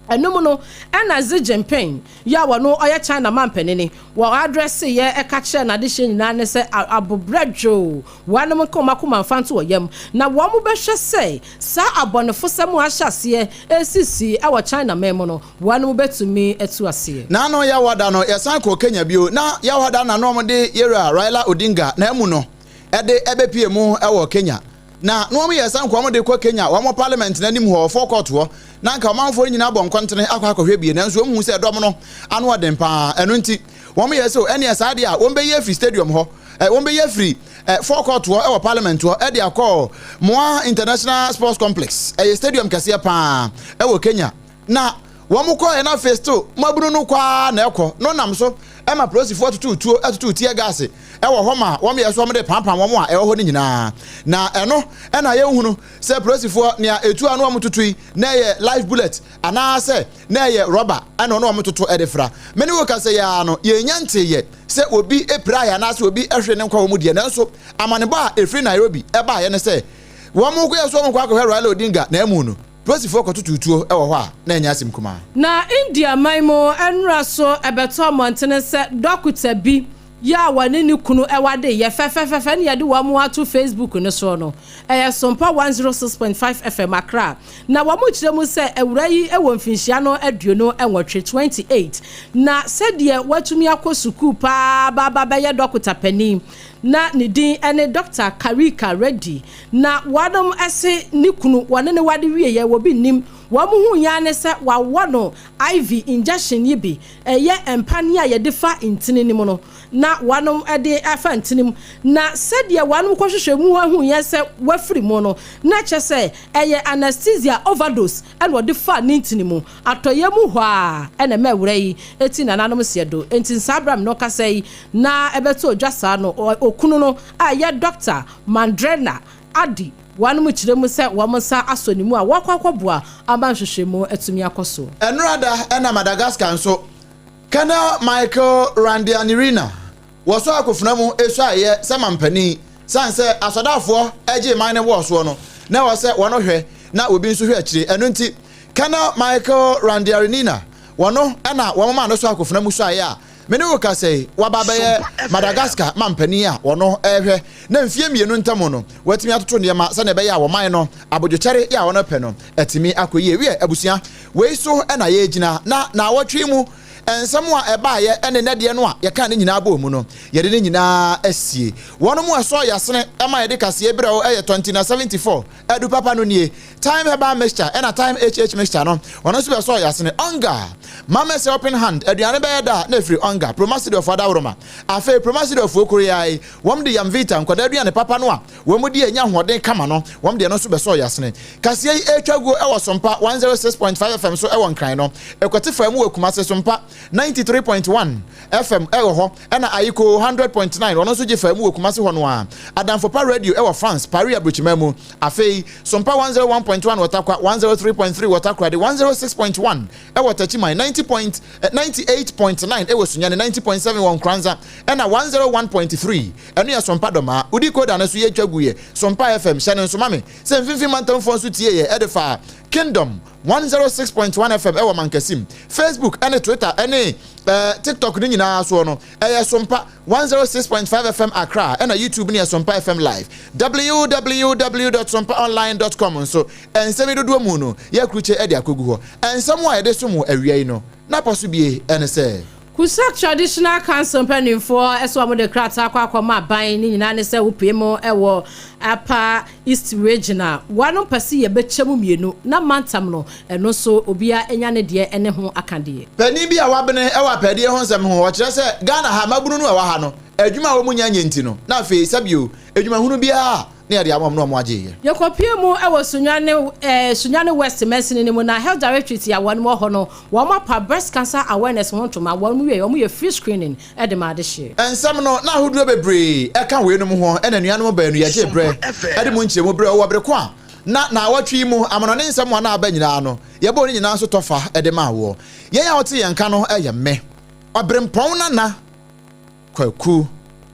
Ɛno mu no, ɛna Xi Jinping yi a ɔno ɔyɛ China mampanini, wɔ adrɛseeɛ ɛka kyerɛɛ n'adehyeɛ nyinaa ne sɛ abobrɛ dwoo wɔnom nka wɔn akoma mfa nto wɔn yam, na wɔn bɛhwɛ sɛ saa abɔnefosɛm a ahyɛ aseɛ resisi wɔ China man mu no, Wɔnom bɛtumi atu aseɛ. N'ano Yawada no yɛsan kɔɔ Kenya bio na Yawada na na wɔde Yewura Raila Odinga n'amu no de ɛbɛpie mu wɔ Kenya. Na na wɔn yɛ sɛ nka wɔn de kɔ Kenya wɔn parliament no anim hɔ forecourt hɔ na nka ɔmanfoɔ no nyinaa bɔ nkɔntene akɔ akɔhwɛ bie nanso wɔn hu sɛ ɛdɔm no ano ɔden paa ɛno nti wɔn yɛ sɛ ɛneɛ saa deɛ a wɔn bɛyi afiri stadium hɔ wɔn bɛyi afiri forecourt hɔ wɔ parliament hɔ ɛde akɔ Moa International Sports Complex ɛyɛ stadium kɛseɛ paa ɛwɔ Kenya. Na wɔn kɔɛ na afei still mmabunu no kɔ ara na ɛkɔ no nam so ɛma polisifoɔ tutu tuo ɛtutu tear gas ɛwɔ hɔ ma wɔn yɛ so wɔn de pampam wɔn a ɛwɔ hɔ no nyinaa na ɛno ɛna yɛnhunu sɛ polisifoɔ nea etu ano wɔn tutu yi na ɛyɛ live bullet anaasɛ na ɛyɛ rɔba ɛna ɔno wɔn toto ɛde fra me ne wo kasa yi ara no yɛnya nteyɛ sɛ obi epiraeɛ anaasɛ obi ɛhwere ne nkwa wɔ mu deɛ nanso amanebɔ a efiri Nairobi ɛbaeɛ ne sɛ wɔn kɔ yɛ so wɔn kɔ akɔhwɛ Raila Odinga na ɛmu no Polisifoɔ kɔtotoo tuo wɔ hɔ a na ɛnyɛ asɛm kumaa. Na India man mu nnora so ɛbɛtɔ mmɔntene sɛ dɔkota bi yɛ a wɔne ne kunu wɔ adeyɛ fɛfɛfɛfɛ ne yɛde wɔn ato Facebook no soɔ no, ɛyɛ Sompa 106.5 FM Accra. Na wɔn kyerɛ mu sɛ awuraa yi wɔ mfinhyia no 28, 28, na sɛdeɛ watumi akɔ sukuu paa ba aba bɛyɛ dɔkota panin na ne din ne Dɔkta Karika Reddy. Na wɔnom se ne kunu wɔne no wade wieɛ wɔbi nnim, wɔn huiɛ ara ne sɛ wawɔ no IV injection yi bi, ɛyɛ mpaneɛ a yɛde fa ntini no mu no. na wɔnom de afa ntini mu. Na sɛdeɛ wɔnom kɔhwehwɛ mu ahuiɛ sɛ wafiri mu no, na kyerɛ sɛ ɛyɛ anesthesia overdose na wɔde faa ne ntini mu. Atɔeɛ mu hɔ ara na ɛma awura yi ti nananom seɛ do. Enti saa berɛ a me ne wo kasa yi na ɛbɛtoo dwa saa no, okunu no a ɛyɛ Dɔkta Mandrena Adi wɔnom kyerɛ mu sɛ wɔn nsa asɔ ne mu a wɔrekɔ akɔboa ama nhwehwɛmu atumi akɔ so. Ɛnora da na Madagascar nso, Colonel Michael Randrianirina wɔsɔɔ akofena mu suaeɛ sɛ mampanin sane sɛ asɔdaafoɔ gyee man no wɔɔ soɔ no na ɛwɔ sɛ wɔn hwɛ na obi nso hwɛ akyire ɛno nti Colonel Michael Randriarinina wɔno na wɔn maa no sɔɔ akofena mu suaeɛ a me ne wo kasa yi waba abɛyɛ Madagascar mampanin a wɔno rehwɛ na mfie mmienu ntam no watumi atoto nneɛma sɛdeɛ ɛbɛyɛ a wɔman no abodwokyɛre yɛ a wɔn pɛ no atumi akɔ yie. Wiɛ abusua wei so na yɛregyina na naawɔtwe yi mu nsɛm a ɛbaeɛ ne nnɛ deɛ no a yɛkaa ne nyinaa bɔɔ mu no yɛde ne nyinaa asie. Wɔn mu ɛsɔɔ yɛasene ma yɛde kaseɛ brɛ wo yɛ Tɔntina 74 Adu papa no nie. Thyme herbal mixture ɛna thyme HH mixture no ɔno nso bɛsɔɔ yasene. Onga! Mama's helping hand aduane bɛyɛ da a na ɛfiri Onga, Promasidorfoɔ adaworoma. Afei Promasidorfoɔ koro yi ara yi, wɔn de Yamvita, nkwadaa aduane papa no a wɔn di a ɛnya ahoɔden kama no, wɔn deɛ no nso bɛsɔɔ yasene. Kaseɛ yi ɛretwa guo wɔ Sompa 106.5 FM so wɔ Nkran no, ɛkɔte faa mu wɔ Kumase, Sompa 93.1 FM wɔ hɔ. Ɛna Ayiko 100.9 ɔno nso gye faa mu wɔ Kumasi hɔ no ara. Adamfo Pa Radio wɔ France, Paris aburokyiman mu. Afei, Sompa 101.1 wɔ Tarkwa, 103.3 wɔ Takoradi, 106.1 wɔ Techiman, 90 point, 98.9 wɔ Sunyani, 90.7 wɔ Nkoranza, ɛna 101.3 ɛno yɛ Sompa Dɔmaa. Wodi koda no so yɛtwa guiɛ. Sompa FM, hyɛ no nso ma me sɛ Mfimfini Mantamfoɔ nso tieeɛ ɛde faa Kingdom 106.1 FM ɛwɔ Mankasim. Facebook ɛne Twitter ɛne eh, TikTok no nyinaa soɔ no, ɛyɛ Sompa 106.5 FM Accra, ɛna YouTube no yɛ Sompa FM Live. www.sompaonline.com nso, nsɛm yi dodoɔ mu no, yɛakrukye de akɔgu hɔ. Nsɛm a yɛde som wo awia yi no, n'apɔ so bie ne sɛ. Kusac Traditional Council mpanimfoɔ sɛ wɔde krataa akɔ akɔma aban ne nyinaa ne sɛ wopue mu wɔ Upper East Region a wɔn pɛ sɛ yɛbɛkyɛ mu mmienu na mantam no ɛno nso obiara nya ne deɛ ne ho aka deɛ. Panin bi a wabene wɔ apɛdeɛ ho nsɛm ho, ɔkyerɛ sɛ Ghana ha mmabunu no a ɛwɔ ha no, adwuma a wɔn nya nyɛ nti no, na afei sɛbio adwuma hunu biara a na yɛde ama wɔn na wɔn agye yɛ. Yɛkɔpue mu wɔ Sunyani eh, Sunyani West mansini no mu na Health Directorate a wɔn wɔ hɔ no, wɔn apa breast cancer awareness ho ntoma, wɔn wie wɔn yɛ free screening de ma adehyeɛ. Nsɛm no, na ahodoɔ bebree ka weinom ho, ɛna anuanom baanu yɛgyee berɛ de mu nkyerɛmu brɛɛ wo wɔ bere ko a na naawɔtwe yi mu amanɔne nsɛm a na aba nyinaa no, yɛbɔɔ ne nyinaa nso tɔfa de maa woɔ. Yɛn a wote yɛn nka no yɛ me, Ɔberempɔn Nana Kwaku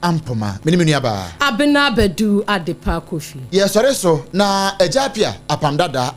Ampoma, me ne me nuabaa. Abena Badu Adepa Kofi. Yɛsɔre so na Agya Appiah Apam Dada.